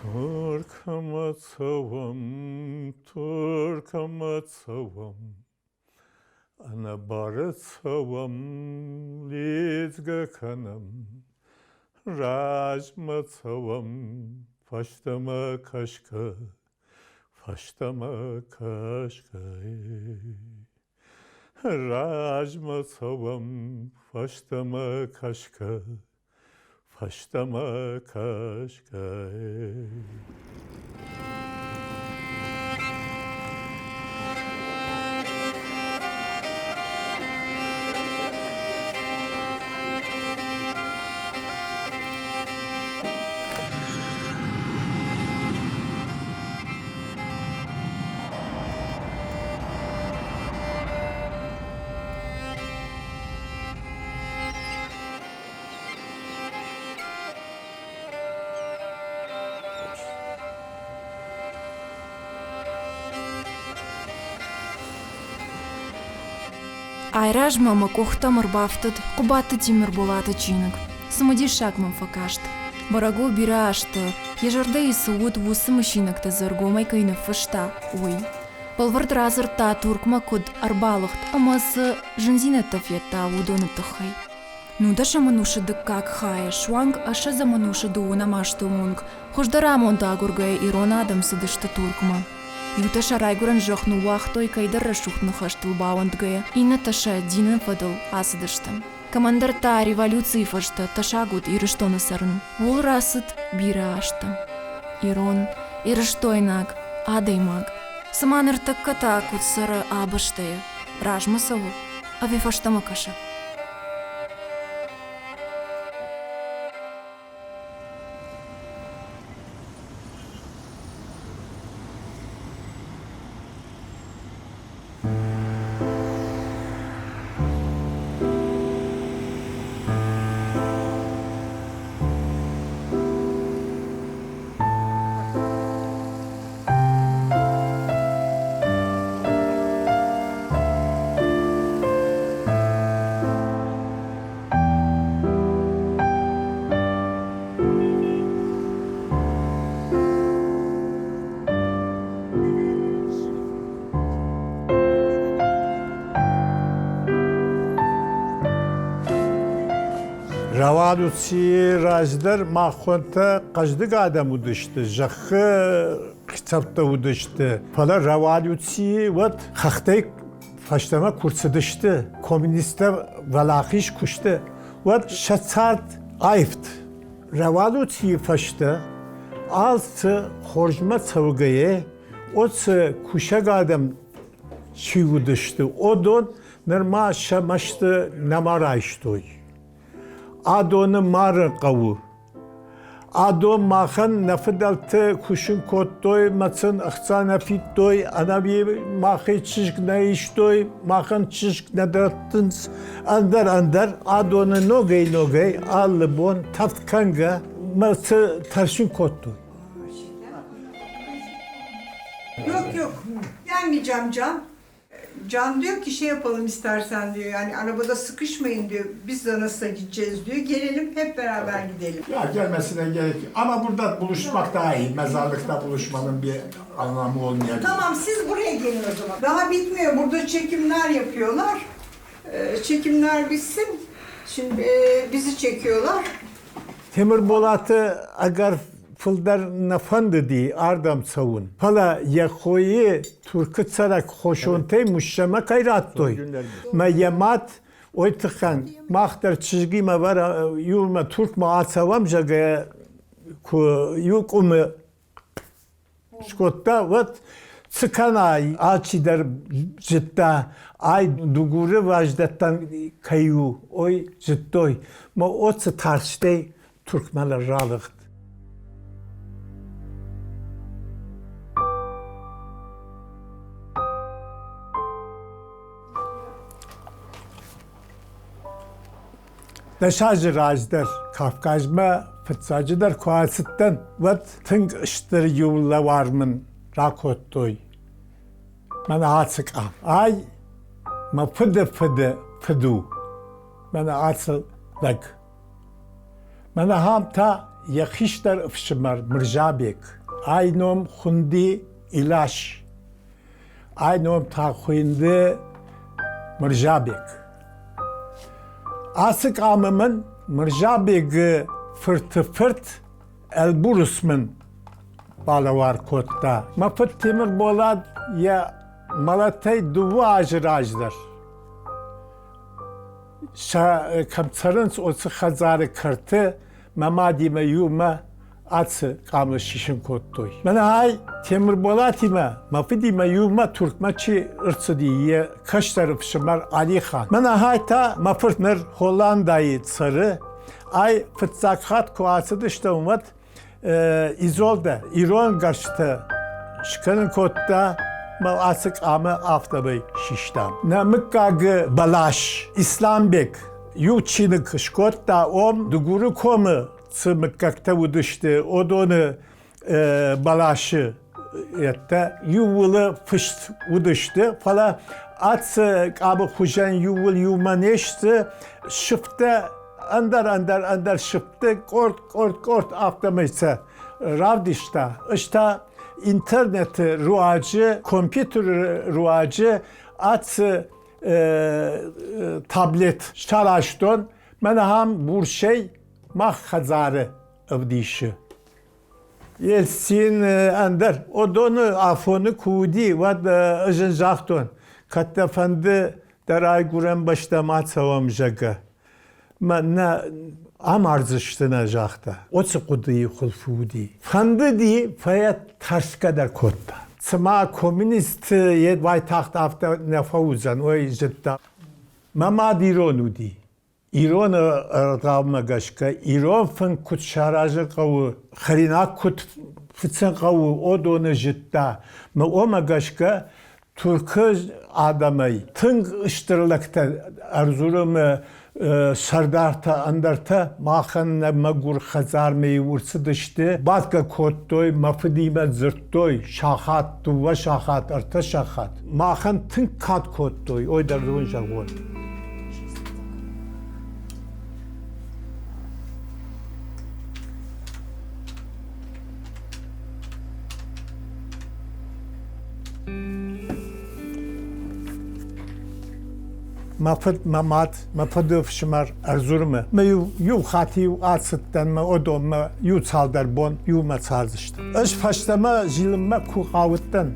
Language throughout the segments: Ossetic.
Туркмӕ цӕуӕм, Туркмӕ цӕуӕм, Ӕнӕбары цӕуӕм, лидзгӕ кӕнӕм, Размӕ цӕуӕм, фӕстӕмӕ кӕсгӕ, фӕстӕмӕ кӕсгӕ. Размӕ цӕуӕм, фӕстӕмӕ кӕсгӕ, фӕстӕмӕ кӕсгӕ. Айразмӕ мӕ къухтӕм ӕрбафтыд Хъуыбадты Темырболаты чиныг. Цымыдисаг мӕм фӕкаст. Бӕрӕг у бирӕ азты, йӕ зӕрдӕйы цы уыд, уыцы мысинӕгтӕ дзы ӕргомӕй кӕй ныффыста, уый. Бӕлвырд радзырдта, Туркмӕ куыд ӕрбалыгъд ӕмӕ цы зындзинӕдтӕ федта, уыдоны тыххӕй. Нудӕсӕм ӕнусы дыккаг хайы суанг ӕссӕдзӕм ӕнусы дыууынӕм азты онг хуыздӕр амонд агургӕйӕ ирон адӕм цыдысты Туркмӕ. Иутӕ сӕ райгуырӕн зӕхх ныууагътой кӕйдӕр рӕсугъд ныхӕстыл бауӕндгӕйӕ, иннӕтӕ сӕ дины фӕдыл ацыдысты. Кӕмӕндӕр та революцийы фӕстӕ тӕссаг уыд Ирыстоны цӕрын. Ууыл рацыд бирӕ азтӕ. Ирон, ирыстойнаг, адӕймаг. Цыма ныртӕккӕ та куыд цӕры а бӕстӕйы? Размӕ цӕуы ӕви фӕстӕмӕ кӕсы? Революцийы раздӕр махонтӕ хъӕздыг адӕм уыдысты, зӕххы хицӕуттӕ уыдысты. Фӕлӕ революцийы уӕд хӕхтӕй фӕстӕмӕ куы рцыдысты, коммунисттӕ уӕлахиз куы сты, уӕд сӕ цард аивт. Революцийы фӕстӕ алцы хорзмӕ цӕугӕйӕ, оцы кусӕг адӕм чи уыдысты, уыдон нырма сӕ мӕсты нӕма райстой. Адоны марын хъӕуы. Адон махӕн нӕ фыдӕлты кусын кодтой, мӕ сын ӕхца нӕ фидтой, ӕнӕуи махӕй чызг нӕ истой, махӕн чызг нӕ дӕттынц, ӕндӕр ӕндӕр. Адоны ногӕй-ногӕй алы бон тӕвд кӕнгӕ мӕ цы тӕрсын кодтой. Yok yok. Gelmeyeceğim Can. Can diyor ki şey yapalım istersen diyor yani arabada sıkışmayın diyor. Biz de nasıl gideceğiz diyor. Gelelim hep beraber gidelim. Ya gelmesine gerek yok. Ama burada buluşmak daha iyi. Mezarlıkta buluşmanın bir anlamı olmayabilir. Tamam siz buraya gelin o zaman. Daha bitmiyor. Burada çekimler yapıyorlar. Çekimler bitsin. Şimdi bizi çekiyorlar. Темырболаты ӕгӕр фылдӕр нӕ фӕндыди ардӕм цӕуын, фӕлӕ йӕ хойы Туркы цӕрӕг Хосонтӕй Муссӕмӕ кӕй радтой, мӕ йӕ мад ой тыххӕн мах дӕр чызгимӕ иумӕ Туркмӕ ацӕуӕм, зӕгъгӕ, куы иу къуымы скодта, уӕд цы кӕна, алчидӕр зыдта, ай Дугуры уӕздӕттӕн кӕй у, ой зыдтой. Мӕ оцы тарстӕй Туркмӕ ралыгъд. Дӕс азы раздӕр Кавказмӕ фыццаджыдӕр куы ацыдтӕн, уӕд тынг стыр иу лӕвар мын ракодтой. Мӕнӕ ацы къам. Ай мӕ фыды фыды фыд у. Мӕнӕ ацы лӕг. Мӕнӕ ахӕм та йӕ хистӕр ӕфсымӕр Мырзабег. Ай ном хуынди Илас. Ай ном та хуынды Мырзабег. Ацы къамы мын Мырзабегы фырты фырт Эльбурус мын балӕвар кодта. Мӕ фыд Темырболат йӕ мӕлӕтӕй дыууӕ азы раздӕр сӕ кӕм цӕрынц, уыцы хӕдзары кӕрты мӕ мадимӕ иумӕ ацы къамы сисын кодтой. Мӕнӕ ай Темырболатимӕ, мӕ фыдимӕ иумӕ Туркмӕ чи ӕрцыди, йӕ кӕстӕр ӕфсымӕр Алихан. Мӕнӕ ай та мӕ фырт ныр Холландӕйы цӕры. Ай фыццаг хатт куы ацыдыстӕм, уӕд Изолдӕ ирон гӕрзтӕ скӕнын кодта мӕ ацы къамы афтӕмӕй систам. Нӕ мыггагы бӕлас Исламбег иу чиныг скодта, ом Дыгуры комы цы мыггӕгтӕ уыдысты, уыдоны бӕласы йедтӕ иууылы фыст уыдысты, фӕлӕ ацы къамы хуызӕн иууыл иумӕ не сты, сыфтӕ ӕндӕр ӕндӕр ӕндӕр сыфты къорд къорд къорд афтӕмӕй сӕ равдыста. Ӕз та интернеты руаджы, компьютеры руаджы ацы таблет сарӕзтон. Мӕн ахӕм бурсӕй мах хӕдзары ӕвдисы. Ельцин ӕндӕр уыдоны афоны куы уыди, уӕд ӕз ын загътон, кӕд дӕ фӕнды дӕ райгуырӕн бӕстӕм ацӕуӕм, зӕгъгӕ. Мӕ нӕ амардзысты нӕ, загъта. Уыцы хъуыдыйы хуылфы уыди. Фӕндыди, фӕлӕ тӕрсгӕ дӕр кодта. Цыма коммунист йе уайтагъд афтӕ нӕ фӕуыдзӕн, уый зыдта. Мӕ мад ирон уыди. Ирон ӕгъдаумӕ гӕсгӕ ирон фынг куыд саразын хъӕуы, хӕринаг куыд фыцын хъӕуы, уыдоны зыдта. Мӕ уымӕ гӕсгӕ Туркы адӕмӕй тынг стыр лӕгтӕ ӕрдзуры сӕрдартӕ, ӕндӕртӕ махӕн нӕ мӕгуыр хӕдзармӕ ӕрцыдысты, бадгӕ кодтой, мӕ фыдимӕ дзырдтой сахат, дыууӕ сахат, ӕртӕ сахат. Махӕн тынг кад кодтой, ой дӕр уын зӕгъон. Мӕ фыд, мӕ мад, мӕ фыды фсымӕр ӕрдзурмӕ. Мӕ иу, иу хатт-иу ацыдтӕн мӕ одонмӕ иу цалдӕр бон иумӕ цардысты. Ӕз фӕстӕмӕ зилынмӕ куы хъавыдтӕн,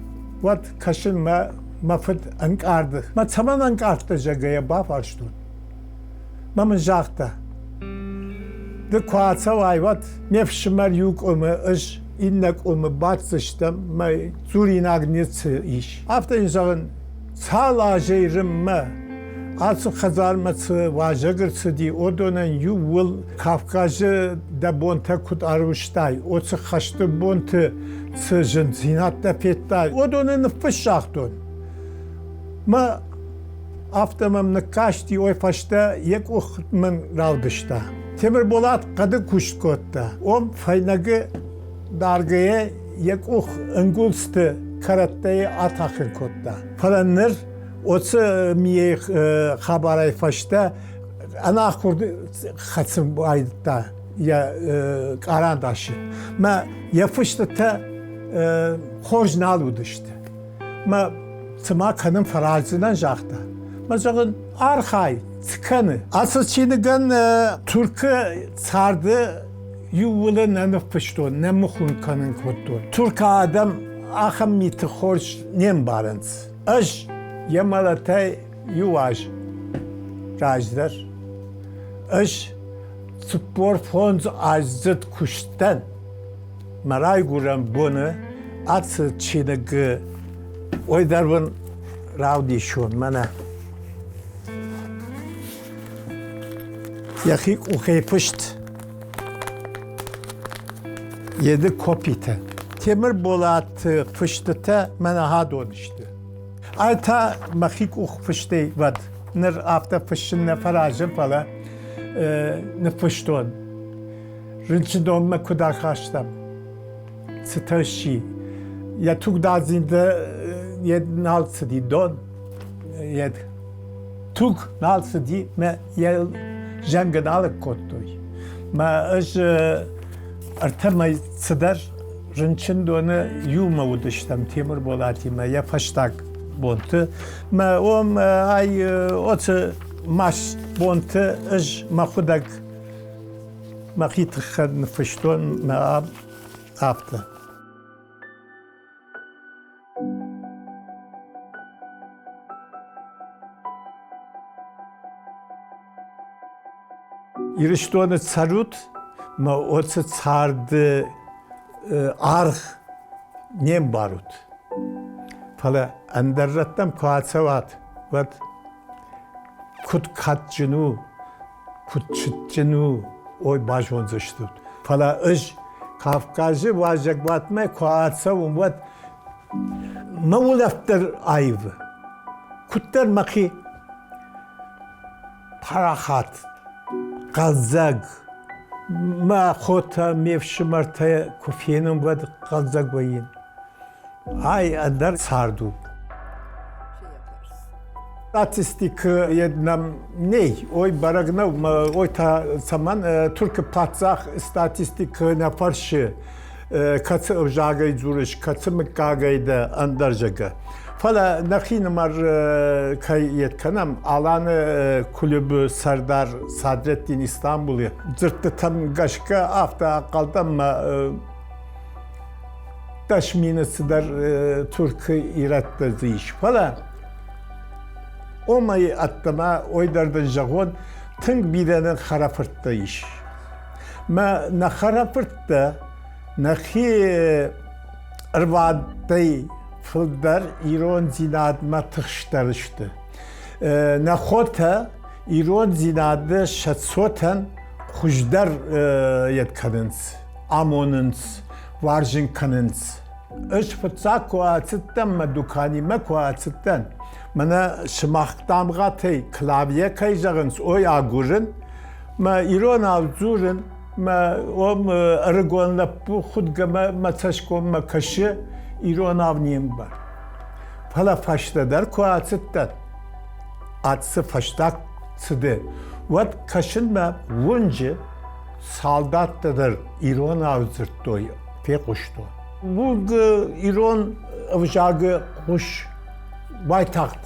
уӕд кӕсын мӕ мӕ фыд ӕнкъарды. Мӕ цӕмӕн ӕнкъардтӕ, зӕгъгӕ йӕ бафарстон. Мӕ мын загъта, ды куы ацӕуай, уӕд ме фсымӕр иу къуымы, ӕз иннӕ къуымы баддзыстӕм, мӕ дзуринаг ницы ис. Афтӕ йын зӕгъын, цал азӕй рынмӕ ацы хӕдзармӕ цы уазӕг ӕрцыди, уыдонӕн иууыл Кавказы дӕ бонтӕ куыд ӕрвыстай, уыцы хӕсты бонты цы зындзинӕдтӕ федтай, уыдоны ныффыс загътон. Мӕ афтӕ мӕм ныккасти, уый фӕстӕ йӕ къух мын равдыста. Темырболат хъӕды куыст кодта. Уым фӕйнӕгы даргӕйӕ йӕ къух ӕнгуылдзты кӕрӕттӕй атахын кодта. Фӕлӕ ныр уыцы мийы хабарӕй фӕстӕ ӕнахуыр хӕцын байдыдта йӕ къарандасы. Мӕ йӕ фыстытӕ хорз нал уыдысты. Мӕ цыма кӕнын фӕраздзынӕн, загъта. Мӕ зӕгъын, архай, цы кӕны? Ацы чиныгӕн Туркы царды иууылы нӕ ныффыстон, нӕ мыхуыр кӕнын кодтон. Туркы адӕм ахӕм миты хорз не мбарынц. Ӕз йӕ мӕлӕтӕй иу аз раздӕр ӕз 45 аздзыд куыстӕн мӕ райгуырӕн боны ацы чиныг ой дӕр уын равдисон мӕнӕ. Йӕхи къухӕй фыст Еды копитӕ. Темырболаты фыстытӕ мӕнӕ адон сты. Ай та мӕхи къухфыстӕй уӕд. Ныр афтӕ фыссын нӕ фӕразын, фӕлӕ ныффыстон. Рынчындонмӕ куыд ахастам, цытӕ сси. Йӕ тугдадзинтӕ йӕ нал цыди дон, йӕ туг нал цыди, мӕ йӕ зӕнгӕ нал кодтой. Мӕ ӕз Ӕртӕ мӕй цыдӕр рынчындоны иумӕ уыдыстӕм Темырболатимӕ йӕ фӕстаг бонты. Мӕ ом ай оцы маст бонты ӕз мӕхуыдӕг мӕхи тыххӕн ныффыстон мӕ афтӕ. Ирыстоны цӕрут, мӕ оцы царды аргъ не мбарут. Фӕлӕ ӕндӕр рӕттӕм куы ацӕуат, уӕд куыд кадджын у, куыд цытджын у, ой базондзыстут. Фӕлӕ ӕз Кавказы уазӕгуатмӕ куы ацӕуын, уӕд мӕ улӕфт дӕр аивы. Куыддӕр мӕхи парахат, хъӕлдзӕг. Мӕ хотӕ, ме фсымӕртӕ куы фенын, уӕд хъӕлдзӕг вӕййын. Ай ӕндӕр цард у. Статистикы нӕм нӕй, ой бӕрӕг нӕу, ой та цӕмӕн Туркы паддзах статистикы нӕ фӕрсы, кӕцы ӕвзагӕй дзурыс, кӕцы мыггагӕй дӕ, ӕндӕр зӕгъгӕ. Фӕлӕ нӕхинымӕр кӕй йед кӕнӕм, Аланы клубы сӕрдар Садреттин Истанбулы дзырдтытӕм гӕсгӕ афтӕ ӕнхъӕлдӕн мӕ 10 000 цыдӕр Туркы ирӕттӕ дзы ис. Фӕлӕ омӕй ӕддӕмӕ ой дӕр дын зӕгъон, тынг бирӕ нын хӕрӕфырттӕ ис. Мӕ нӕ хӕрӕфырттӕ нӕхи ӕрвадтӕй фылдӕр ирондзинадмӕ тыхстдӕр сты. Нӕ хотӕ ирондзинады сӕ цотӕн хуыздӕр йед кӕнынц, амонынц, уарзын кӕнынц. Ӕз фыццаг куы ацыдтӕн мӕ дуканимӕ куы ацыдтӕн, мӕнӕ сымах дамгъӕтӕй клавье кӕй зӕгъынц, ой агурын, мӕ иронау дзурын, мӕ ом ӕрыгон лӕппу худгӕ мӕ цӕсгоммӕ кӕсы, иронау не мбар. Фӕлӕ фӕстӕдӕр куы ацыдтӕн, ацы фӕстаг цыды, уӕд кӕсынмӕ уынджы салдаттӕ дӕр иронау дзырдтой, фехъуыстон. Уынг ирон ӕвзагы хъус уайтагъд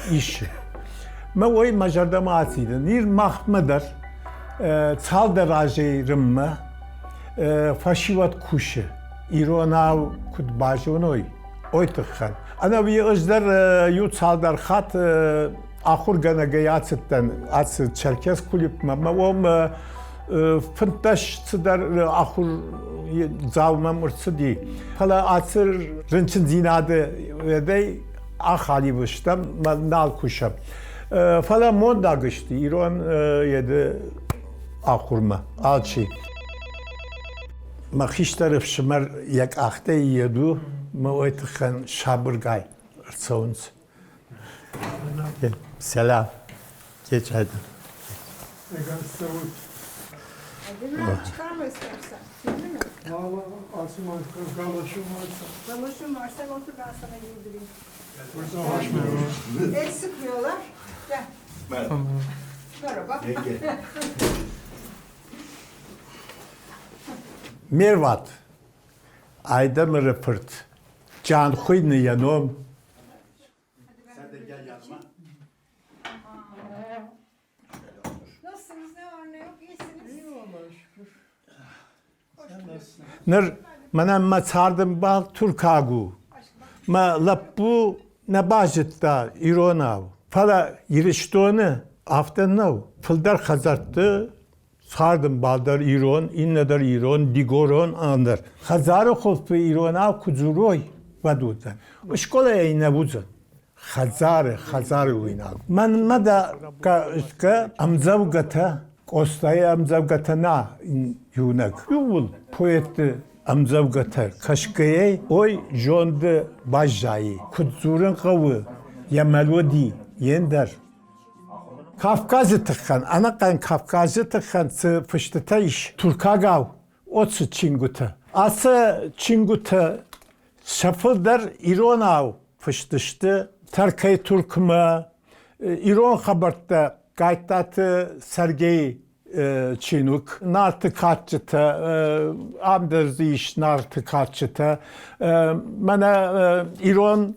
ис. Мӕ уой мӕ зӕрдӕмӕ ацыди. Ныр махмӕ дӕр цалдӕр азӕй рыммӕ фӕсивӕд кусы, иронау куыд базоной, ой тыххӕн. Ӕнӕуи ӕз дӕр иу цалдӕр хатт ахуыргӕнӕгӕй ацыдтӕн ацы Черкес клубмӕ. Мӕ уым 15 цыдӕр ахуыр дзаумӕм ӕрцыди. Фӕлӕ ацы рынчындзинады уӕдӕй ахӕлиу стӕм, нал кусӕм. Фӕлӕ мондаг сты ирон еды ахуырмӕ алчи. Мӕ хистӕр ӕфсымӕр йӕ къӕхтӕй йед у, мӕ уый тыххӕн сабыргай ӕрцӕуынц. Selam. Geç hadi. Çıkarma istersen. Değil mi? Valla Asuman galoşum varsa. Galoşun var. Sen otur ben sana giydireyim. Burada hoş merhaba. El sıkmıyorlar. Gel. Merhaba. Merhaba. Yenge. Ме рвад Айдӕмыры фырт Джан хуыйны йӕ ном. Sen de gel yanıma. Nasılsınız? Ne var ne yok? İyisiniz. İyi vallahi şükür. Ныр мӕнӕн мӕ цардӕмбал туркаг у. Мӕ лӕппу нӕ базыдта иронау. Фӕлӕ Ирыстоны афтӕ нӕу. Фылдӕр хӕдзӕртты цардӕмбал дӕр ирон, иннӕ дӕр ирон, дигорон, ӕндӕр. Хӕдзары хуылфы иронау куы дзурой, уӕд уыдзӕн. Скъолайы нӕ уыдзӕн. Хӕдзары, хӕдзары уыйнаг. Мӕнмӕ гӕсгӕ ӕмдзӕвгӕтӕ, Къостайы ӕмдзӕвгӕтӕ нӕ иунӕг. Иууыл поэтты ӕмдзӕвгӕтӕ кӕсгӕйӕ ой зонды баззайы. Куыд дзурын хъӕуы йӕ мелоди, йе ндӕр. Кавказы тыххӕн, ӕнӕхъӕн Кавказы тыххӕн цы фыстытӕ ис туркагау, оцы чингуытӕ. Ацы чингуытӕ сӕ фылдӕр иронау фыст сты Тӕркӕй Туркмӕ, ирон хабӕрттӕ Гайттаты Сергей. чиныг Нарты кадджытӕ, ам дӕр дзы ис Нарты кадджытӕ. Мӕнӕ ирон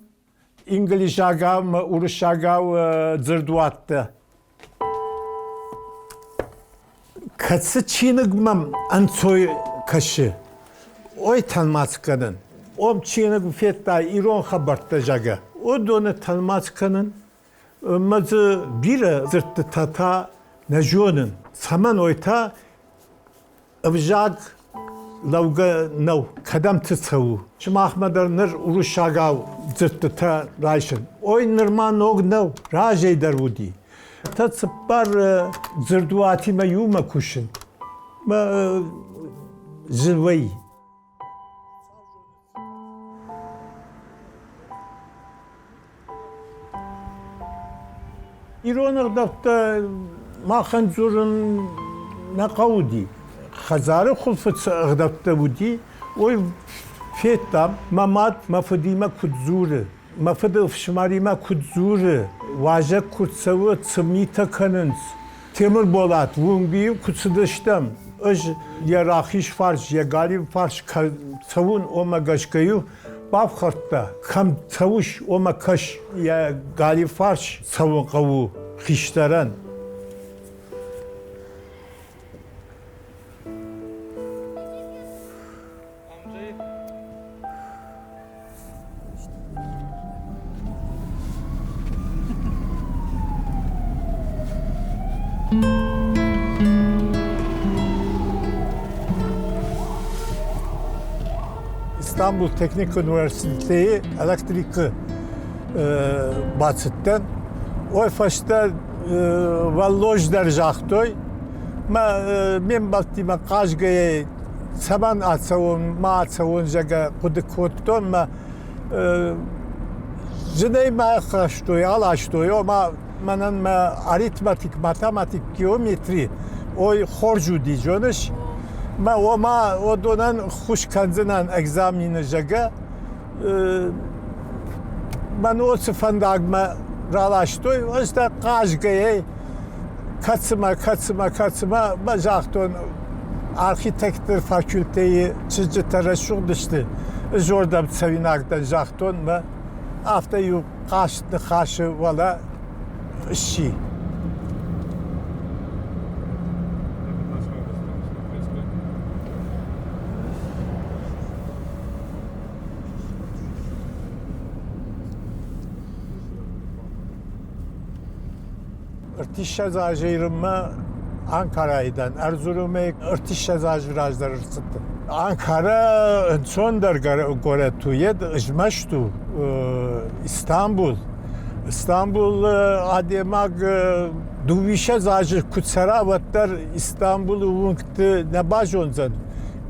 инглизагау ӕмӕ уырыссагау дзырдуӕттӕ. Кӕцы чиныг мӕм ӕнцой кӕсы, ой тӕлмац кӕнын. Ом чиныг федта ирон хабӕрттӕ, зӕгъгӕ. Уыдоны тӕлмац кӕнын Мӕ дзы бирӕ дзырдтытӕ та нӕ зонын. Цӕмӕн ой та ӕвзаг лӕугӕ нӕу, кӕдӕмты цӕуы. Сымахмӕ дӕр ныр уырыссагау дзырдтытӕ райсын. Ой, нырма ног нӕу, разӕй дӕр уыди. Та цыппар дзырдуатимӕ иумӕ кусын. Мӕ зын вӕййы. Ирон ӕгъдӕуттӕ махӕн дзурын нӕ хъӕуыди. Хӕдзары хуылфы цы ӕгъдӕуттӕ уыди, уый федтам. Мӕ мад мӕ фыдимӕ куыд дзуры, мӕ фыды ӕфсымӕримӕ куыд дзуры, уазӕг куыд цӕуы, цы митӕ кӕнынц. Темырболат уынг-иу куы цыдыстӕм, ӕз йӕ рахиз фарс, йӕ галиу фарс цӕуын, уымӕ гӕсгӕ-иу бафхӕрдта, кӕм цӕуыс, уымӕ кӕс, йӕ галиу фарс цӕуын хъӕуы хистӕрӕн. İstanbul Teknik Üniversitesi elektrikы бацыдтӕн. Ой фӕстӕ вӕллоз дӕр загътой, мӕ ме мбӕлттимӕ хъазгӕйӕ цӕмӕн ацӕуон, ма ацӕуон, зӕгъгӕ, хъуыды кодтон мӕ зынӕй мӕ ахастой, аластой, ома мӕнӕн мӕ арифметик, математик, геометри ой хорз уыди, зоныс? Мӕ ома уыдонӕн ххуыс кӕндзынӕн экзамены, зӕгъгӕ, мӕн уыцы фӕндагмӕ раластой, ӕз дӕр хъазгӕйӕ кӕцымӕ, кӕцымӕ, кӕцымӕ мӕ загътон, архитектор факультейы чызджытӕ рӕсугъд сты, ӕз уырдӕм цӕуинаг дӕн, загътон мӕ, афтӕ иу хъаст ныхасы уӕлӕ сси. Ӕртиссӕдз азы Ирынмӕ Анкарайы дӕн. Ӕрдзурынмӕ ӕртиссӕдз азы раздӕр ӕрцыдтӕн. Анкара ӕнцондӕр горӕт у, йед змӕст у Истанбул. Истанбул адӕймаг дыууиссӕдз азы куы цӕра, уӕддӕр Истанбулы уынгты нӕ базондзӕн,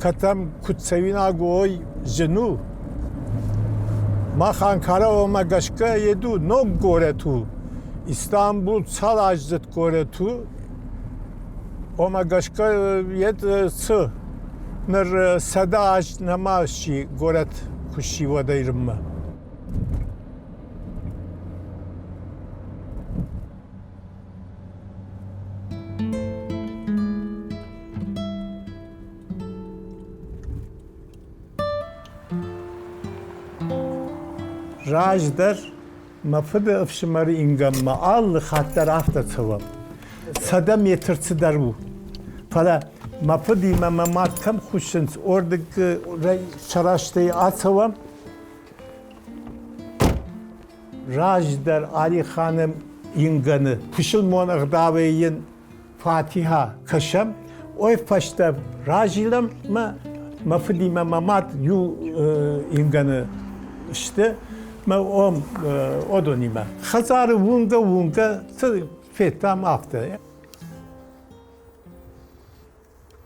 кӕдӕм куыд цӕуинаг уой, зын у. Мах Анкараомӕ гӕсгӕ йед у ног горӕт у. Истанбул цал аздзыд горӕт у, омӕ гӕсгӕ йед цы ныр 100 аз нӕма сси горӕт куы сси уӕдӕй рынмӕ. Раздӕр мӕ фыды ӕфсымӕры ингӕнмӕ алы хатт дӕр афтӕ цӕуӕм. 100 метр цыдӕр у. Фӕлӕ мӕ фыдимӕ мӕ мад кӕм хуыссынц, уырдыг сӕрӕстӕй ацӕуӕм. Раздӕр Алиханы ингӕны пысылмон ӕгъдауӕй йын Фатиха кӕсӕм, ой фӕстӕ разилӕм мӕ мӕ фыдимӕ мӕ мад иу ингӕны сты мӕ ом одонимӕ. Хӕдзары уынгӕ-уынгӕ федтам афтӕ.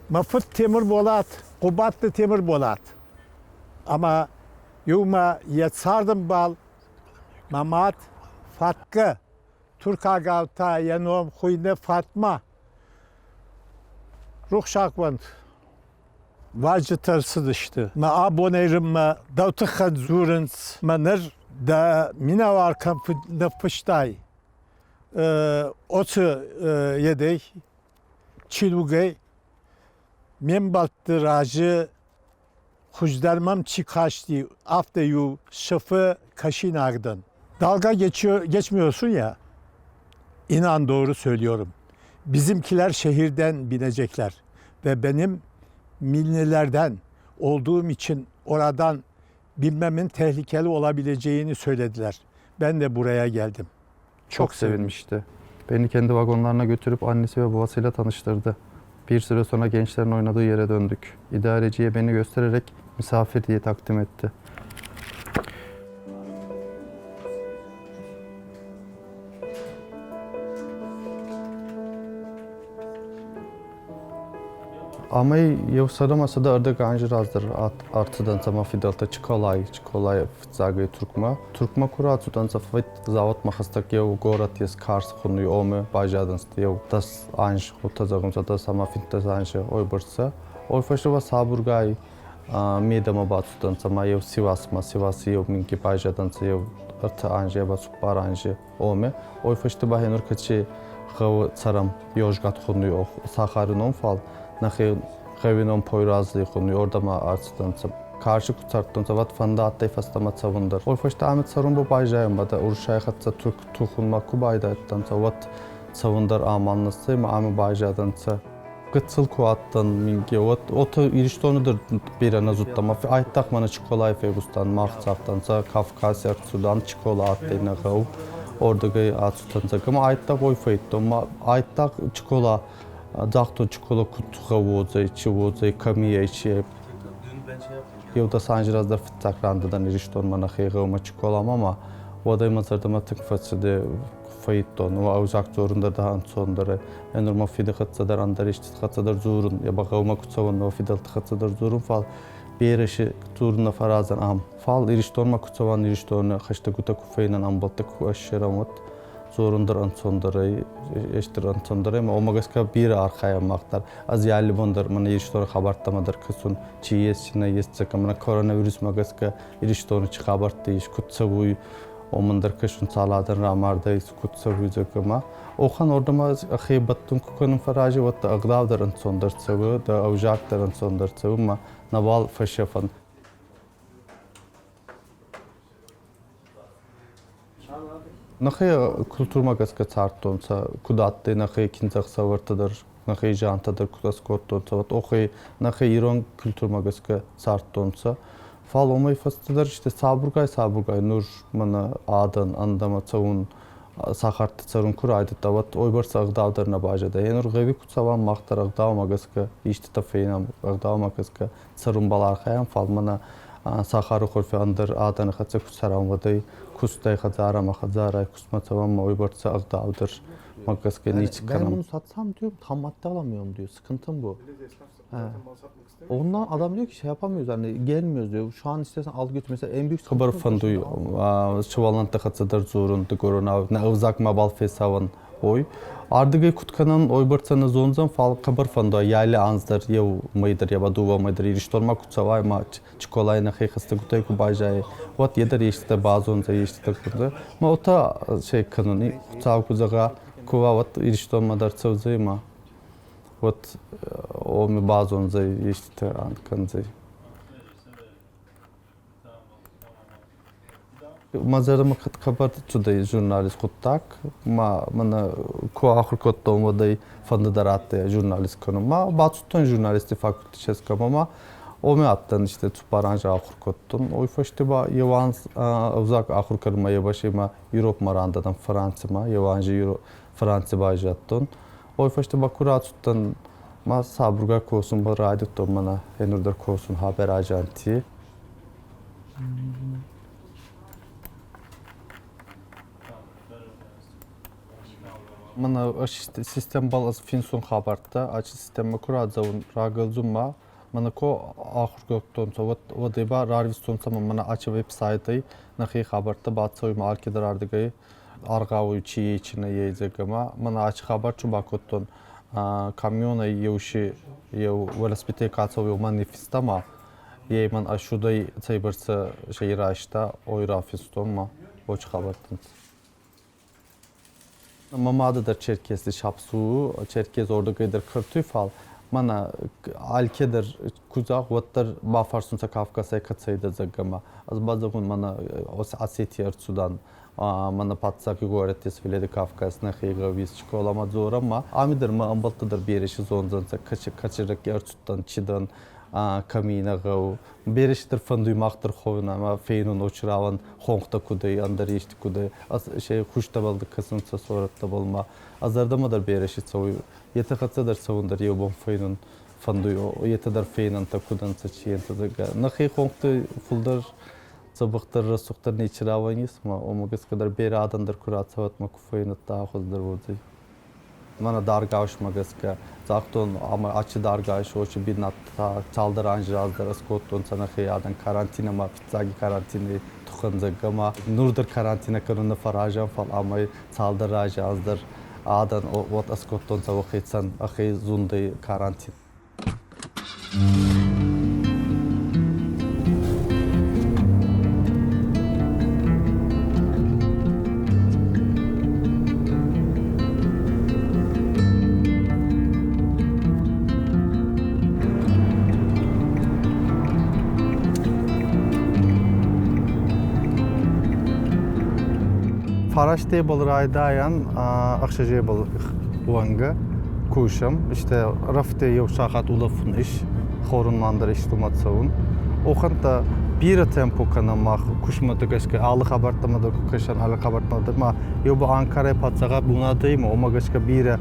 Мӕ фыд Темырболат, Хъуыбадты Темырболат ӕмӕ иумӕ йӕ цардӕмбал мӕ мад Фаткӕ туркагау та йӕ ном хуыйны Фатма. Рухсаг уӕнт. Уазджытӕ рцыдысты. Мӕ абонӕй рынмӕ дӕу тыххӕн дзурынц, мӕ ныр дӕ минӕвар кӕм ныффыстай, оцы едей. Чиныгӕй ме мбӕлтты разы хуыздӕр мӕм чи касти, афтӕ-иу сыфы кӕсинаг дӕн. Dalga geçiyor, geçmiyorsun ya, inan doğru söylüyorum. Bizimkiler şehirden binecekler ve benim millilerden olduğum için oradan binmemin tehlikeli olabileceğini söylediler. Ben de buraya geldim. Çok sevinmişti. Beni kendi vagonlarına götürüp annesi ve babasıyla tanıştırdı. Bir süre sonra gençlerin oynadığı yere döndük. İdareciye beni göstererek misafir diye takdim etti. Амӕй еу сӕдӕмӕ 140 анзи раздӕр ӕрцудӕнцӕ мӕ фиддӕлтӕ Чиколай, Чиколай фиццагӕй Туркмӕ. Туркмӕ ку рацудӕнцӕ, заводмӕ хӕстӕг еу горӕт ес Карс хунуй, оме байзадӕнцӕ еу 10 анз, уотӕ зӕгъунцӕ, 10 ӕма 15 анзи уойбӕрцӕ. Уой фӕсте ба сабургай медӕмӕ бацудӕнцӕ ма еу Сивасмӕ, Сиваси еу минкъий байзадӕнцӕ еу ӕртӕ анзи ба цуппар анзи оме. Уой фӕсте ба хенур кӕци гъӕу цӕрӕм, Йозгат хунуй сахари ном, фал нӕхе гъӕуи ном Пойразли хунуй, уордӕмӕ ӕрцудӕнцӕ. Карси ку цардтонцӕ, уӕд фӕндӕ адтӕй фӕстӕмӕ цӕун дӕр. Уой фӕсте ами цӕрун ба байзайун ба уруссай хӕццӕ Турк тухунмӕ ку байдайдтонцӕ, уӕд цӕун дӕр амал нӕ ма ами байзадӕнцӕ. Гыццыл ку адтӕн минкъий, уӕд уотӕ Иристони дӕр берӕ нӕ зудтам. Айдагъ мӕнӕ Чиколай фегъустан, мах цагътанцӕ, Кавкази ӕрцудан, Чикола адтӕй нӕ гъӕу, ордигӕй ацудӕнцӕ. Ма айдагъ уой фӕйдтон, ма айдагъ Чикола загътон Чикола куд гъӕу уодзӕй, чи уодзӕй, кӕми ӕй, чи ӕй. Еу 10 анзи раздӕр фиццаг рандӕ Иристонмӕ нӕхе гъӕумӕ Чиколамӕ ма уӕдӕй мӕ зӕрдӕмӕ тынг фӕццудӕй фӕйдтон. Ӕвзаг дзорун дӕр ӕнцондӕр ӕй. Енур мӕ фиди хӕццӕ дӕр ӕндӕр истити хӕццӕ дӕр дзорун, е ба гъӕумӕ ку цӕуӕн, мӕ фидӕлти хӕццӕ дӕр дзорун, фал берӕ си дзорун нӕ фӕразӕн ам. Фал Иристонмӕ ку цӕуӕн, Иристони хӕстӕгутӕ ку фӕйнӕн, ӕмбӕлттӕ ку ӕссерӕн, уӕд дзорун дӕр ӕнцондӕр ӕй, естер ӕнцондӕр ӕй. Уомӕ гӕсгӕ берӕ архайӕн мах дӕр. Ӕз алли бон дӕр мӕнӕ Иристони хабӕрттӕмӕ дӕр кӕсун, чи ес, чи нӕййес, мӕнӕ коронавирусмӕ гӕсгӕ Иристони чи хабӕрттӕ ес, куд цӕуй, уомӕн дӕр кӕсун, цал адӕн рамардӕй, куд цӕуй, зӕгъгӕ. Охӕн уордӕмӕ хе бӕттун ку кӕнун фӕрази, уӕд ӕгъдау дӕр ӕнцондӕр цӕуы, дӕ ӕвзаг дӕр ӕнцондӕр цӕуы, ма нӕбал фесӕфӕн. Нӕхе культурмӕ гӕсгӕ цардтонцӕ, куд адтӕй нӕхе киндзӕхсӕвӕртӕ дӕр, нӕхе зиантӕ дӕр куд ӕскодтонцӕ, уӕд охе нӕхе ирон культурмӕ гӕсгӕ цардтонцӕ. Фал уомӕй фӕстӕдӕр исте сабургай-сабургай нур мӕнӕ адӕн ӕндӕмӕ цӕун сахарти цӕрун ку райдӕдта, уӕд уойбӕрцӕ ӕгъдау дӕр нӕ байзадӕй. Енур гъӕуи ку цӕуӕн, мах дӕр ӕгъдаумӕ гӕсгӕ иститӕ фейнӕн, ӕгъдаумӕ гӕсгӕ цӕрунбӕл архайӕн, фал мӕнӕ сахари хурфи ӕндӕр адӕни хӕццӕ ку цӕрӕн, уӕд ӕй кустӕй хӕдзарӕмӕ, хӕдзарӕй кустмӕ цӕуӕн ма уойбӕрцӕ ӕгъдау дӕр ма гӕсгӕ неци Ben кӕнӕн. bunu satsam diyor, tam madde alamıyorum diyor. Sıkıntım bu. He. Ondan adam diyor ki şey yapamıyoruz hani gelmiyoruz diyor. Şu an istersen al götür. Mesela en büyük Хъӕбӕр sıkıntımız фӕндуй сувӕллӕнтти хӕццӕ дӕр дзорун дигоронау, нӕ ӕвзаг мабал фесавӕн, уой. Ардыгӕй куд кӕнӕн, уойбӕрцӕ нӕ зондзӕн, фал хъӕбӕр фӕндуй яли анз дӕр, еу мӕй дӕр, еба дууӕ мӕй дӕр Иристонмӕ ку цӕуай ма Чиколай нӕхе хӕстӕгутӕй ку байзайай, уӕд е дӕр еститӕ базондзӕй, еститӕ куд. Ма уотӕ шей кӕнун, Хуцау ку зӕгъа, ку уа, уӕд Иристонмӕ дӕр цӕудзӕй ма уӕд уоми базондзӕй, еститӕ кӕндзӕй. Мӕ зӕрдӕмӕ хъӕбӕр цудӕй журналист гъуддаг. Ма мӕнӕ ку ахур кодтон, уӕд ӕй фӕндӕ дӕр адтӕй журналист кӕнун. Ма бацудтӕн журналисти факультетскӕмӕ ма уоми адтӕн işte цуппар анз ахур кодтон. Уой фӕсте ба еу анз ӕвзаг ахур кӕнунмӕ ебаши ма Европмӕ рандӕдӕн Францимӕ, еу анзи Франци байзадтон. Уой фӕсте ба ку рацудтӕн ма сабургай косун ба райдӕдтон мӕнӕ енур дӕр косун Haber Ajanti. Мӕнӕ систембӕл ӕз финсун хабӕрттӕ, ачи системӕ ку радзӕун, рагӕлдзун ма мӕнӕ ку ахур кодтонцӕ, уӕд уӕдӕй ба рарвистонцӕ ма мӕнӕ ачи веб-сайтӕй нӕхе хабӕрттӕ бацӕуй ма алкедӕр ардыгӕй аргъауй чи ей, чи нӕ ей, зӕгъгӕ ма мӕнӕ ачи хабар чу бакодтон камионӕй еуши еу велосипедӕй ка цӕуй, уомӕн ниффиста ма ей мӕн ӕшудӕй цӕйбӕрцӕ шей райста, ой рафинстон ма очи хабӕрттӕнцӕ. Мӕ мады дӕр Черкеси Шапсу, Черкес ордӕгӕй дӕр кӕртуй, фал мӕнӕ алкедӕр ку зӕгъ, уӕддӕр бафӕрсунцӕ Кавказӕй кӕцӕйдӕр, зӕгъгӕ ма. Ӕз ба зӕгъун, мӕнӕ Осетий ӕрцудан, мӕнӕ паддзахи горӕти Владикавказ нӕхе гъӕуи скъоламӕ дзорӕн ма. Ами дӕр мӕ ӕмбӕлттӕ дӕр берӕ си зондзӕнцӕ, кӕцирӕгки ӕрцудтӕн, чи дӕн, кӕми нӕ гъӕу. Берӕ си дӕр фӕндуй мах дӕр ховун ӕма фенун очрауӕн хонхтӕ куд ӕй, ӕндӕр ести куд ӕй. Се хузтӕбӕл кӕсунцӕ сорӕттӕбӕл ма. А зӕрдӕмӕ дӕр берӕ си цӕуй. Етӕ хӕццӕ дӕр цӕун дӕр еу бон фенун фӕндуй. Етӕ дӕр фенӕнтӕ куд ӕнцӕ, чи ӕнцӕ, зӕгъгӕ. Нӕхе хонхти фулдӕр дзӕбӕхдӕр, рӕсугъддӕр нечи рауӕн ес, ма уомӕ гӕсгӕ дӕр берӕ адӕн дӕр ку рацӕуӕд ма ку фӕйнадта, хуӕздӕр уодзӕй. Мӕнӕ Даргавсмӕ гӕсгӕ загътон, ӕма ачи Даргавс очи бийнӕттӕ цалдӕр анзи раздӕр ӕскодтонцӕ нӕхе адӕн карантинӕмӕ, фиццаги карантини туххӕн, зӕгъгӕ, ма нур дӕр карантинӕ кӕнун нӕ фӕразӕн, фал амӕй цалдӕр рази раздӕр адӕн уӕд ӕскодтонцӕ уӕхецӕн ӕхе зундӕй карантин. Фарастебыл райдайӕн ӕхсӕзебыл уӕнгы кусӕм. Işte рафте еу сахат улӕфун ис, хорунмӕ дӕр истумӕ цӕун. Охӕнтӕ бирӕ темпо кӕнӕм мах кусмӕ гӕсгӕ, алы хабӕрттӕмӕ дӕр куы кӕсӕн, алы хабӕрттӕмӕ дӕр ма еу ба Анкарай паддзахад бунатӕй ма уомӕ гӕсгӕ бирӕ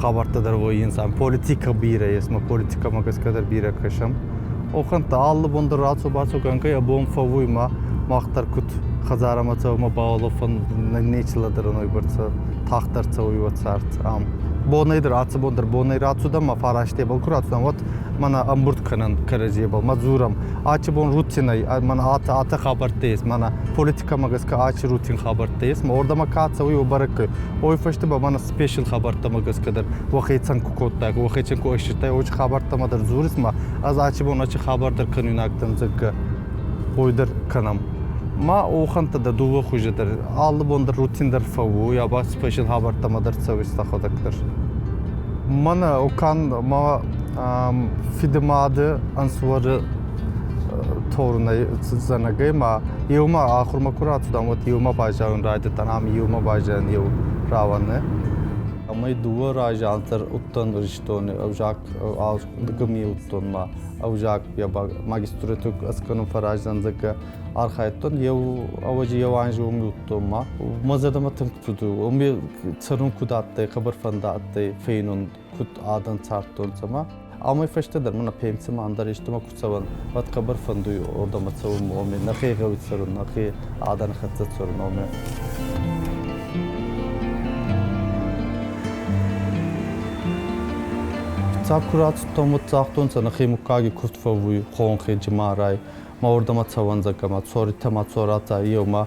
хабӕрттӕ дӕр вӕййынц. Политикӕ бирӕ ес, ма политикӕмӕ гӕсгӕ дӕр бирӕ кӕсӕм. Охӕнтӕ алы бон дӕр рацу-бацу кӕнгӕй бон фӕууй ма мах дӕр куд хӕдзарӕмӕ цӕуӕм баулӕфӕн нечи лӕдӕрӕн уойбӕрцӕ тагъддӕр цӕуй уӕд цард ам. Бонӕй дӕр аци бон дӕр бонӕй рацудӕн ма фарастебӕл ку рацудан, уӕд мӕнӕ ӕмбурд кӕнӕн кӕрӕдзебӕл, ма дзурӕм. Ачи бон рутинӕй, мӕнӕ атӕ атӕ хабӕрттӕ ес, мӕнӕ политикӕмӕ гӕсгӕ ачи рутин хабӕрттӕ ес, ма уордӕмӕ ка цӕуй, уо бӕрӕг ке. Уой фӕсте ба мӕнӕ спешл хабӕрттӕмӕ гӕсгӕ дӕр уӕхецӕн ку кодтай, уӕхецӕн ку ӕссирдтай, уой хабӕрттӕмӕ дӕр дзурис ма ӕз ачи бон ачи хабар дӕр кӕнуйнаг дӕн, зӕгъгӕ, уой дӕр кӕнӕм. Ма охӕнтӕ дӕр дууӕ хузи дӕр алы бон дӕр рутин дӕр фӕууй, аба спешл хабӕрттӕмӕ дӕр цӕуис дӕхуӕдӕг дӕр. Мӕнӕ окан ма фидымады ӕнсувӕры торунӕй зӕнӕгӕй ма еумӕ ахурмӕ ку рацудан, уӕд еумӕ байзайун райдӕдтан, ами еумӕ байзайӕн еу рауӕн. Амӕй дууӕ разиантӕр уттан Иристони ӕвзаг гми уттон ма ӕвзаг магистратура ӕскӕнун фӕраздзӕн, зӕгъгӕ, архайдтон. Еу ӕвӕдзи еу анзи уоми уттон ма. Мӕ зӕрдӕмӕ тынг цудуй. Уоми цӕрун куд адтӕй, хъӕбӕр фӕндӕ адтӕй фенун, куд адӕн цардтонцӕ ма. Амӕй фӕстӕдӕр мӕнӕ пенсимӕ ӕндӕр истӕмӕ ку цӕуӕн, уӕд хъӕбӕр фӕндуй уордӕмӕ цӕун, уоми нӕхе гъӕуи цӕрун, нӕхе адӕни хӕццӕ цӕрун уоми. Фиццаг ку рацудтӕн, уӕд загътонцӕ, нӕхе муггаги кувд фӕууй хонхи Джимарай, ма уордӕмӕ цӕуӕн, зӕгъгӕ, ма цоритӕ ма цоратӕ еума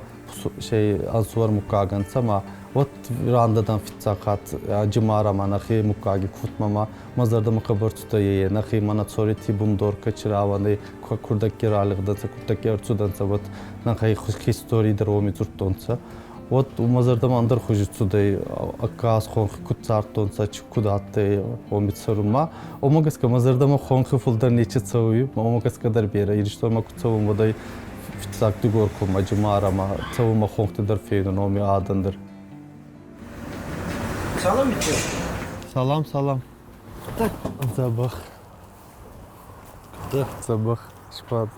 се ӕнсувӕр муггаг ӕнцӕ ма уӕд рандӕ дӕн фиццаг хатт Джимарӕмӕ нӕхе муггаги кувдмӕ ма мӕ зӕрдӕмӕ хъӕбӕр цудӕй е нӕхе мӕнӕ цорити бундор кӕчи рауӕнӕй курдӕгги ралигъдӕнцӕ, курдӕгги ӕрцудӕнцӕ, уӕд нӕхе историй дӕр уоми дзурдтонцӕ. Уӕд мӕ зӕрдӕмӕ ӕндӕр хузи цудӕй, аккас хонхи куд цардтонцӕ, куд адтӕй уоми цӕрунмӕ. Уомӕ гӕсгӕ мӕ зӕрдӕмӕ хонхи фулдӕр нечи цӕуй, уомӕ гӕсгӕ дӕр берӕ Иристонмӕ ку цӕун, уӕд ӕй фиццаг Дигоркоммӕ, Джимарӕмӕ цӕун мӕ хонхти дӕр фенун, уоми адӕн дӕр. Салам, Митя. Салам, салам. Дзӕбӕх. Дзӕбӕх сбадт.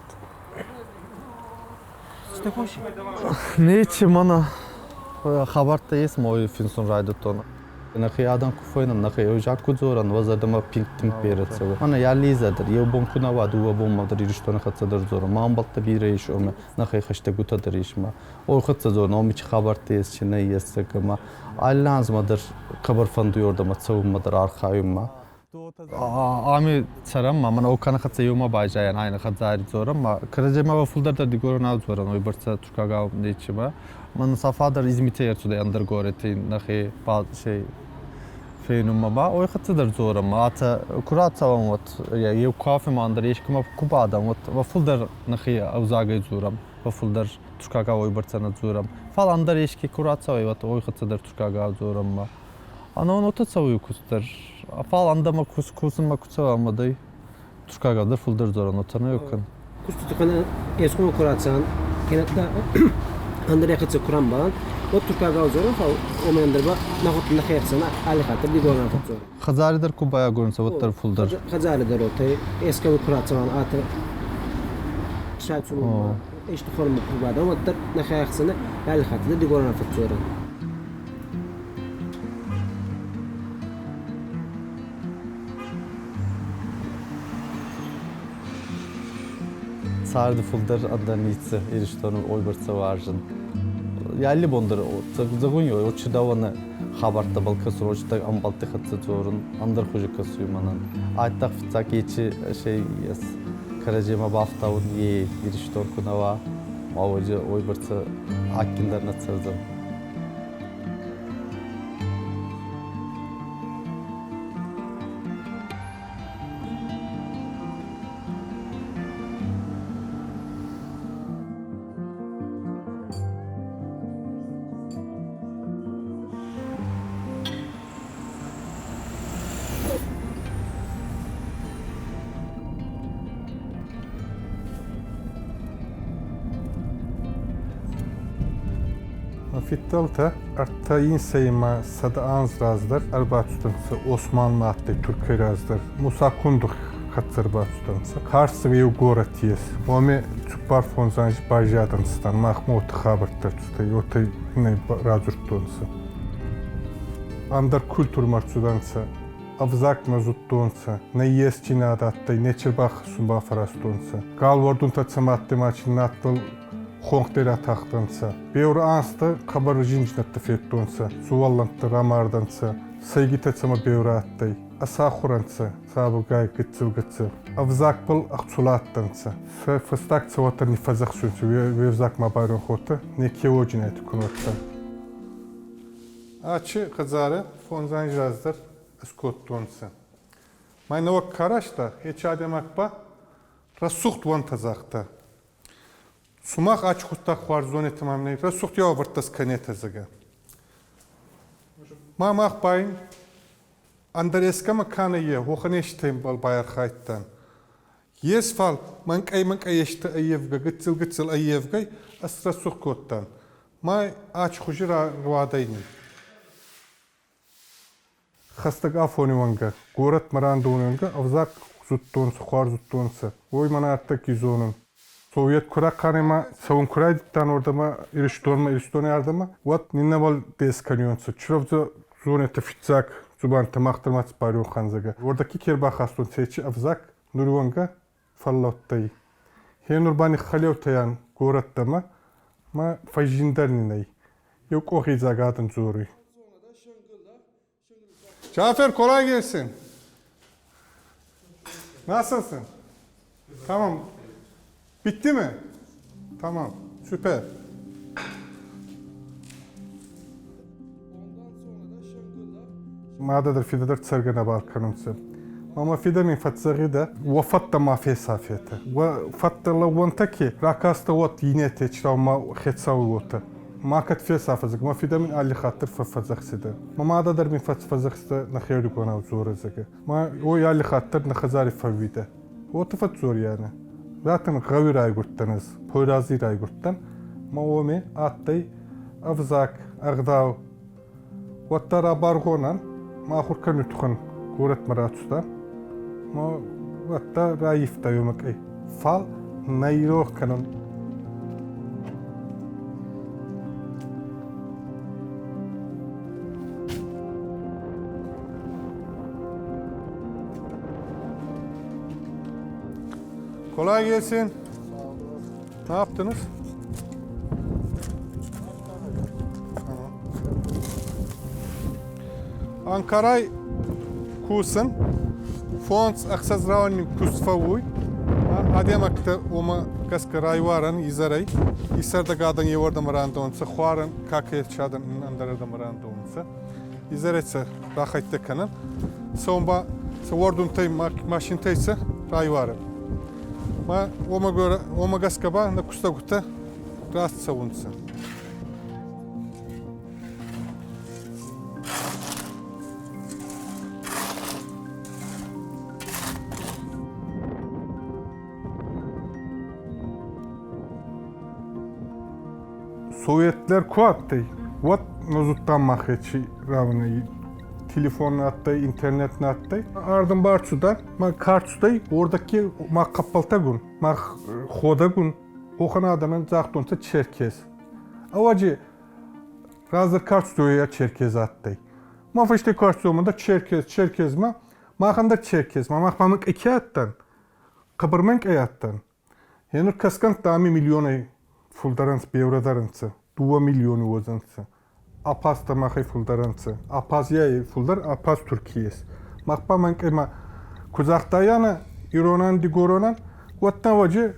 Нечи мӕнӕ хабӕрттӕ ес ма финсун райдӕдтон. Нӕхе адӕн ку фӕйнӕн, нӕхе ӕвзаг ку дзорӕн, уӕ зӕрдӕмӕ тынг берӕ цӕуы. Мӕнӕ я Лизӕ дӕр, еу бон ку нӕ уа, дууӕ бонмӕ дӕр Иристони хӕццӕ дӕр дзорӕн. Ма ӕмбӕлттӕ берӕ ес омӕ, нӕхе хӕстӕгутӕ дӕр ес ма. Ой хӕццӕ дзорӕн, оми чи хабӕрттӕ ес, чи нӕййес, зӕгъгӕ ма. Алли анзмӕ дӕр хъӕбӕр фӕндуй уордӕмӕ цӕунмӕ дӕр архайунмӕ. Ами цӕрӕм ма, мӕнӕ окӕны хӕццӕ еумӕ байзайӕн, айнӕ хӕдзари дзорӕм ма. Кӕрӕдземӕ фулдӕр дӕр дигоронау дзорӕн, уойбӕрцӕ туркагау нечи ма. Мӕн Сафа дӕр Измитӕй ӕрцудӕй ӕндӕр горӕти нӕхе се Фенунмӕ ба уой хӕццӕ дӕр дзорӕн. Атӕ ку рацӕуӕн, уӕд еу кафемӕ ӕндӕр ескӕмӕ ку бадӕн, уӕд уӕ фулдӕр нӕхе ӕвзагӕй дзорӕм, уӕ фулдӕр туркагау уойбӕрцӕ нӕ дзорӕм. Фал ӕндӕр еске ку рацӕуй, уӕд уой хӕццӕ дӕр туркагау дзорӕм. Ӕнӕуи уотӕ цӕуй куст дӕр. Фал ӕндӕмӕ косунмӕ ку цӕуӕм, уӕд ӕй туркагау дӕр фулдӕр дзорӕн, уотӕ нӕ кӕн. Кустити ескумӕ ку рацӕуӕн, кенӕдта ӕндӕр ӕхецӕн ку рамбӕлӕн, уӕд туркагау дзорӕн, фал уомӕй ӕндӕр ба нӕхе ӕхсӕн алли хатт дӕр дигорон фӕдздзорӕн. Хӕдзари дӕр ку байагорунцӕ, уӕддӕр фулдӕр. Хӕдзари дӕр уотӕ ескӕмӕ ку рацӕуӕн, атӕ сӕцунмӕ исти формӕ ку бадӕн, уӕддӕр нӕхе ӕхсӕн алли хатт дӕр дигорон фӕдздзорӕн. Царды фулдӕр ӕндӕр ницы Иристоны уойбӕрцӕ уарзын. Алли бон дӕр зӕгъун, очидауӕнӕ хабӕрттӕбӕл кӕсун, очитӕг ӕмбӕлтти хӕццӕ дзорун, ӕндӕр хузи кӕсуй мӕнӕн. Айдагъ фиццаг ечи шей ес кӕрӕдземӕ бафтаун, е Иристон ку нӕ уа, ма уойбӕрцӕ адгиндӕр нӕ цӕрдзӕн. Фидтӕлтӕ ӕртӕ инсӕймӕ 100 анз раздӕр ӕрбацудӕнцӕ Османмӕ адтӕй Туркӕй раздӕр. Муса Кундух хӕццӕ ӕрбацудӕнцӕ. Карцево еу горӕт ес. Уоми 4-5 анзи байзадӕнцӕ. Махмӕ уотӕ хабӕрттӕ рцудӕй, уотӕ нӕ радзурдтонцӕ. Ӕндӕр культурмӕ рцудӕнцӕ, ӕвзаг нӕ зудтонцӕ, нӕ ести над адтӕй, нечи бахӕссун бафӕразтонцӕ. Галуӕрдунтӕ цӕмӕ адтӕй ма чи надбӕл хонхтӕй ратахтӕнцӕ. Беур ӕнзтӕ хъӕбӕр зиндзийнӕдтӕ федтонцӕ, сувӕллӕнттӕ рамардӕнцӕ, сӕйгитӕ цӕмӕ беур адтӕй. Ӕсахур ӕнцӕ, сабургай гыццыл-гыццыл. Ӕвзагбӕл ӕхцул адтӕнцӕ. Сӕ фӕстаг цӕуӕтӕ ниффӕдзӕхсунцӕ, уе взаг ма байронх уотӕ, неке уоджинайти ку нуӕттӕ. Ачи хӕдзарӕ 5 анзи раздӕр ӕскодтонцӕ. Ма нӕуӕг ка аразта, ечи адӕймаг ба рӕсугъд уӕнтӕ загъта. Сумах ачи гъуддаг хуарз зонетӕ ма мин рӕсугъд еуӕвӕрдтӕ скӕнетӕ, зӕгъгӕ. Ма мах ба ин ӕндӕр ескӕмӕ ка нӕййе, уӕхӕн естӕбӕл байархайдтан. Ес фал мӕнкъӕй-мӕнкъӕй естӕ ӕййевгӕ, гыццыл-гыццыл ӕййевгӕй ӕз рӕсугъд кодтан. Ма ачи хузи руадӕй нин. Хӕстӕг афони уӕнгӕ, горӕтмӕ рандӕуни уӕнгӕ ӕвзаг зудтонцӕ, хуарз зудтонцӕ. Уой мӕнӕ ӕртӕкки зонун. Совет ку рахъанема, цӕун ку райдӕдтан уордӕмӕ Иристонмӕ, Иристони ардӕмӕ, уӕд нин нӕбал дес кӕниуонцӕ. Чиравдзӕ зонетӕ фиццаг дзубандитӕ мах дӕр ма циппарион ханзӕгӕ. Уордӕги ке рбахастонцӕ ечи ӕвзаг нури уӕнгӕ фӕллӕудтӕй. Хе нур ба ниххӕлеутӕй горӕттӕмӕ ма фӕззиндӕр нин ӕй. Еу къохидзаг адӕн дзоруй. Cafer kolay gelsin. Nasılsın? Tamam. Bitti mi? Tamam. Süper. Мадӕ дӕр, фидӕ дӕр цӕргӕ нӕбал кӕнунцӕ. Ма фидӕ мин фӕццӕгъидӕ, уӕ фӕдтӕ ма фесафетӕ. Уӕ фӕдтӕ лӕууӕнтӕ ке ракастӕ уӕд иннетӕ чирау ма хецауи уотӕ. Ма кӕд фесафӕ, ма фидӕ мин алли хатт дӕр фӕффӕдзӕхсидӕ. Ма мадӕ дӕр мин фӕффӕдзӕхсидӕ нӕхеуӕрдигонау дзорӕ, зӕгъгӕ. Ма уой алли хатт дӕр нӕ хӕдзари фӕууидӕ. Уотӕ фӕдздзорианӕ. Затӕн гъӕуи райгурдтӕн ӕз, Пойрази райгурдтӕн. Ма уоми адтӕй ӕвзаг, ӕгъдау. Уӕдта рабаргъонӕн, ма ахур кӕнуй туххӕн горӕтмӕ рацудӕн. Ма уӕдта раййивта ёмӕкъей. Фал нӕ иронх кӕнун. Kolay gelsin. Ne yaptınız? Tamam. Анкарай кусын, 5-6 рауӕн куст фӕууй. Адӕймӕгтӕ уомӕ гӕсгӕ райуарӕн изӕрӕй. Исӕрдӕг адӕн еуӕрдӕмӕ рандӕунцӕ, хуарӕн ка ке чадӕн ӕндӕрӕрдӕмӕ рандӕунцӕ. Изӕрӕй сӕ рахӕйттӕ кӕнӕн. Сӕум ба сӕ уӕрдунтӕй, машинтӕй сӕ райуарӕн. Ма уомӕ гӕсгӕ ба нӕ кустӕгутӕ раст цӕунцӕ. Sovetler ku адтӕй, уӕд нӕ зудтам махечи равнӕй телефон адтӕй, интернет нӕ адтӕй. Ардӕм барцудӕн, ма карцудӕй, уордӕгки ма хъӕппӕлтӕгун, ма ходӕгун, охӕн адӕмӕн загътонцӕ черкес. Ӕвӕдзи, раздӕр карцудӕй черкес адтӕй. Ма фӕсте карцудӕмӕ дӕр черкес, черкес ма, махӕн дӕр черкес ма, мах ма мӕнкъи ке адтан, хъӕбӕр мӕнкъи адтан. Енур кӕсгӕнттӕ ами миллионӕй фулдӕр ӕнцӕ, беурӕдӕр ӕнцӕ, 2 миллиони уодзӕнцӕ. Абхазтӕ махӕй фулдӕр ӕнцӕ. Абхазийӕй фулдӕр Абхаз Туркий ес. Мах ба мӕнкъемӕ ку загътайанӕ иронӕн, дигоронӕн, уӕдта ӕвӕдзи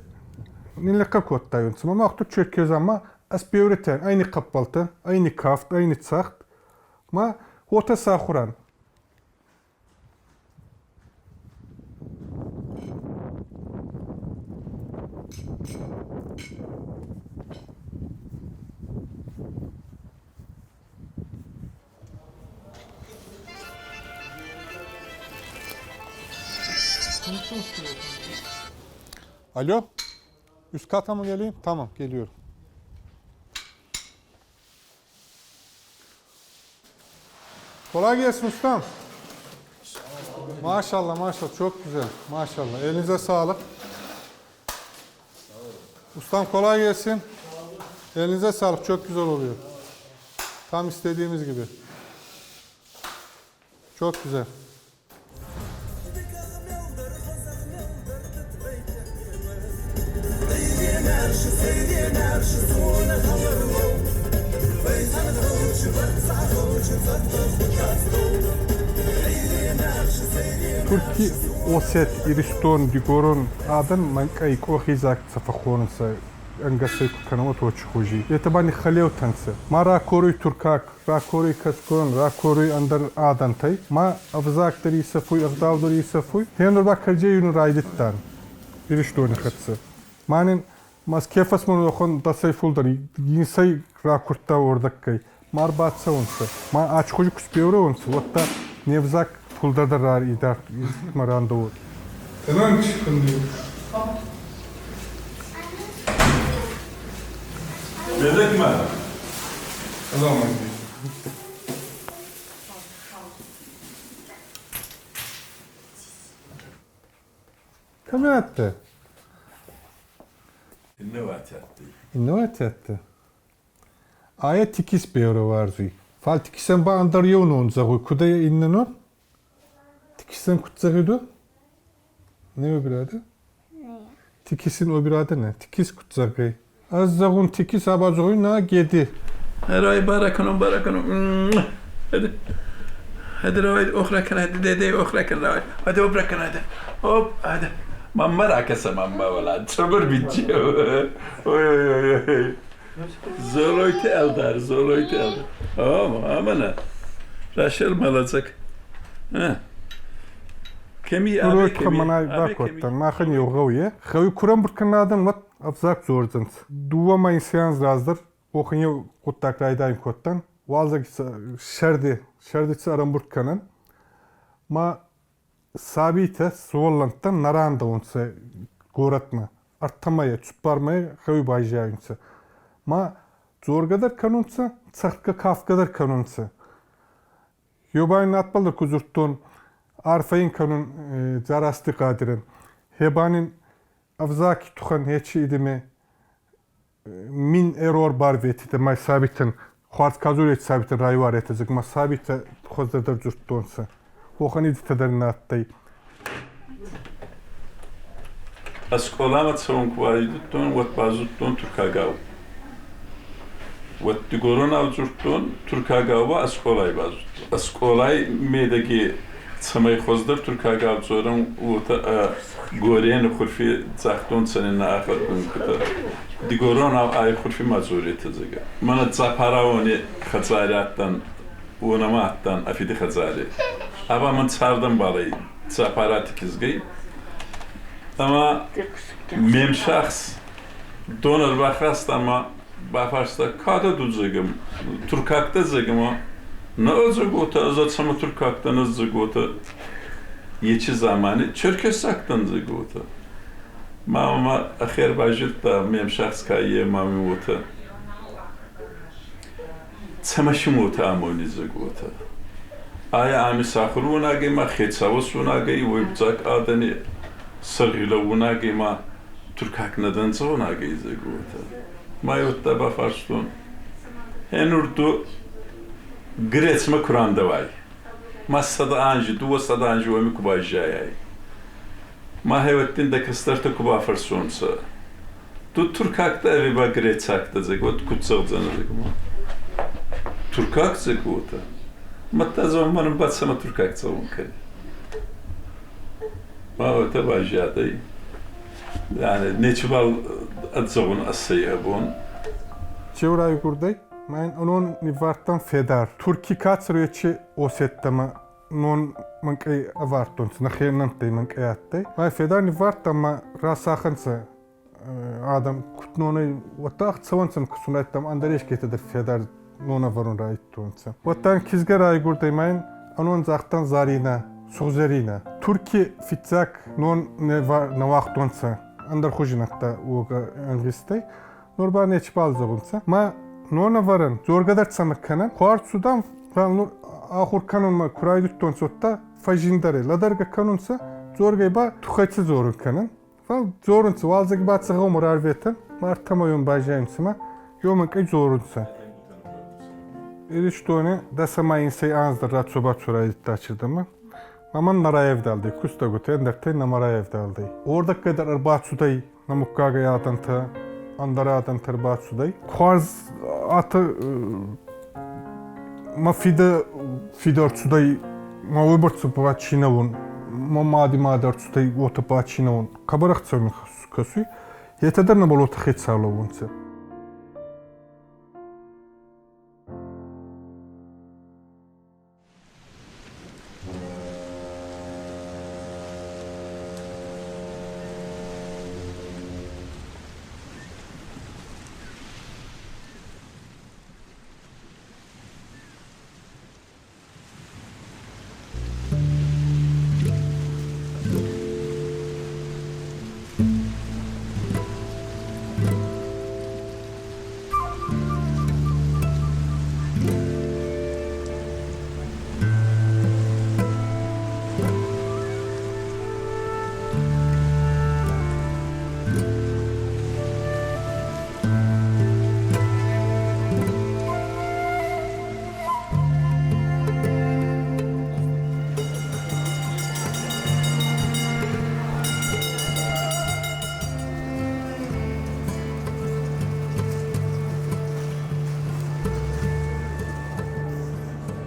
ниллӕггӕ кодтайонцӕ. Ма мах тут черкезӕн ма ӕз беуретӕн айни хъӕппӕлтӕ, айни кафт, айни цагъд. Ма уотӕ сахуран. Alo? Üst kata mı geleyim? Tamam, geliyorum. Kolay gelsin ustam. Maşallah maşallah çok güzel. Maşallah. Elinize sağlık. Ustam kolay gelsin. Elinize sağlık. Çok güzel oluyor. Tam istediğimiz gibi. Çok güzel. Турки Осет, Иристон, Дигорон адӕн мӕнкъӕй къохидзаг цӕ фӕххонунцӕ ӕнгӕсӕй ку кӕнӕ, уӕд уочи хузи. Етӕ ба ниххӕлеутӕнцӕ. Ма ракоруй туркаг, ракоруй кӕсгон, ракоруй ӕндӕр адӕнтӕй. Ма ӕвзаг дӕр исӕфуй, ӕгъдау дӕр исӕфуй. Гьенур ба кӕрдзей райдӕдтан Иристони хӕццӕ. Ма нин ма ке фӕсмон дӕсӕй фулдӕр инсӕй ракурдта уордӕггӕй. Ма ӕрбацӕунцӕ. Ма ачхузи ку спеуреунцӕ, уӕдта не взаг фулдӕр дӕр идард ма рандӕуӕд. Tamam çıkın diyor. Bebek mi? Tamam. Кӕмӕ адтӕ? Иннӕ уати адтӕй. Иннӕ уати адтӕ. Айӕ тикис берӕ уарзуй. Фал тикисӕн ба ӕндӕр еу нон зӕгъуй. Куд ӕй иннӕ нон? Тикисен куд зӕгъидо? Не o bir adı? Tikisin o bir adı ne? Tikis куд зӕгъй. Ӕз зӕгъун тикис, аба зӕгъуй на геди. Равай бараканом бараканом. Hadi. Hadi равай охракан hadi dede охракан равай. Hadi obrakan hadi. Hop hadi. Mamma rakasa mamma wala. Çabur bitçi. Oy oy oy oy. Zoloyte eldar, zoloyte eldar. Ama amana. Raşel malacak. Ha. Кеми абе кеми. Мӕнӕй бакодтан. Махӕн еу гъӕуй, Гъӕуи ку рӕмбурд кӕна адӕм, уӕд ӕвзаг дзордзӕнцӕ. Дууӕ ма инсӕй анз раздӕр охӕн еу гъуддаг райдайун кодтан. Уалдзӕги сӕрди, сӕрди ци ӕрӕмбурд кӕнӕн. Ма сабийтӕ, сувӕллӕнттӕ нӕ рандӕунцӕ горӕтмӕ. Ӕртӕ мӕйӕ, цуппар мӕйӕ гъӕуи байзайунцӕ. Ма дзоргӕ дӕр кӕнунцӕ, цӕгъдгӕ, кафгӕ дӕр кӕнунцӕ. Еу ба ин надбӕл дӕр ку дзурдтон, арфӕ ин кӕнун Дзарасти Къадирӕн. Хебанин ӕвзаги туххӕн ечи идеме мин эрор барветидӕ ма сабийтӕн хуарз ка дзорет сабийтӕн райуаретӕ зӕг ма сабийтӕ хуӕздӕр дӕр дзурдтонцӕ. Уӕхӕн идитӕ дӕр нӕ адтӕй. Скъоламӕ цӕун ку райдӕдтон, уӕд базудтон туркагау. Уӕд дигоронау дзурдтон, туркагау ба скъолай базудтон. Скъолай медӕги цӕмӕй хуӕздӕр туркагау дзорӕн, уотӕ горени хурфи загътонцӕ нин нӕ ахургӕнгутӕ. Дигоронау ай хурфи ма дзоретӕ, зӕгъгӕ. Мӕнӕ Дзапарауони хӕдзари адтӕн Уонӕмӕ адтан ӕ фиди хӕдзари. Ӕма мӕн цардӕмбалӕй Цапарати кизгӕй. Ӕма ме мсахс дон ӕрбахаста ӕма бафарста, ка дӕ ду зӕгӕм? Туркаг дӕ зӕгӕма? Нӕ зӕготӕ, ӕз цӕмӕ туркаг дӕн, ӕз зӕготӕ. Ечи замани черкесаг дӕн зӕготӕ. Мама ӕхе ӕрбазилдта, ме мсахс ка е, ма ми уотӕ. Цӕмӕ уотӕ амони зӕготӕ? Ай ами сахур унагӕй ма хецауӕс унагӕй, уой дзаг адӕни сӕргълӕуунагӕй ма туркаг нӕ дӕнцӕ унагӕй зӕготӕ. Ма уотӕ бафарстон. Хе нур ду Грецмӕ ку рандӕуай, ма 100 анзи, 200 анзи уоми ку байзайай. Ма хеуӕттин дӕ кӕстӕртӕ ку бафӕрсонцӕ. Ду туркаг дӕ ӕви ба грецаг дӕ, зӕгъ, куд зӕгъдзӕнӕ, зӕгъ, туркаг зӕгъотӕ. Мадта зӕгъ, мӕнӕн ба цӕмӕ туркаг цӕун кӕни. Ма уотӕ байзадӕй. Yani нечибал ӕдзӕгъун ӕссӕй ӕ бон. Чеу райгурдӕй, мӕн онон ниввардтан федар. Турки кацречи осеттама нон мӕнкъей ӕвардтонцӕ, нӕхе нӕмттӕй мӕнкъей адтӕй. Мӕ федар ниввардтан ма расахӕнцӕ адӕм куд нонӕй уӕдта ӕхцӕуӕнцӕ кусунӕттам ӕндӕр ескетӕ дӕр федар нон ӕвӕрун райдтонцӕ. Уӕдта кизгӕ райгурдӕй ма ин ӕнон загътан Зарина, Сугъзӕрийнӕ. Турки фиццаг нон не уагътонцӕ ӕндӕр хузи нӕдтӕ уогӕ ӕнгъизтӕй. Нур ба нечибал зӕгъунцӕ. Ма нон ӕвӕрӕн, дзоргӕ дӕр цӕмӕ кӕнӕн. Хуарз цудан, фал нур ахур кӕнунмӕ ку райдӕдтонцӕ, уӕдта фӕззиндӕрӕй лӕдӕргӕ кӕнунцӕ, дзоргӕй ба туххӕй ци дзорун кӕнӕн. Фал дзорунцӕ, уалдзӕги ба ци гъӕумӕ рарветӕн, ма ӕртӕмӕйон байзайунцӕ ма ёмӕн кӕй дзорунцӕ. Иристони 11 анз дӕр рацо-бацо райдӕдта ачирдӕмӕ. Маман нӕ раевдалдӕй, кустӕгутӕ, ӕндӕртӕй нӕма раевдалдӕй. Уордӕггӕй дӕр ӕрбацудӕй нӕ муггагӕй адӕнтӕ, ӕндӕр адӕнтӕ ӕрбацудӕй. Хуарз атӕ мӕ фидӕ фидӕ ӕрцудӕй, ма уойбӕрцӕ бачийнӕ ун, мӕ мади мадӕ ӕрцудӕй, уотӕ бачийнӕ ун. Хъӕбӕр ӕхцӕуӕн кӕсуй. Етӕ дӕр нӕбал уотӕ хецау лӕуунцӕ.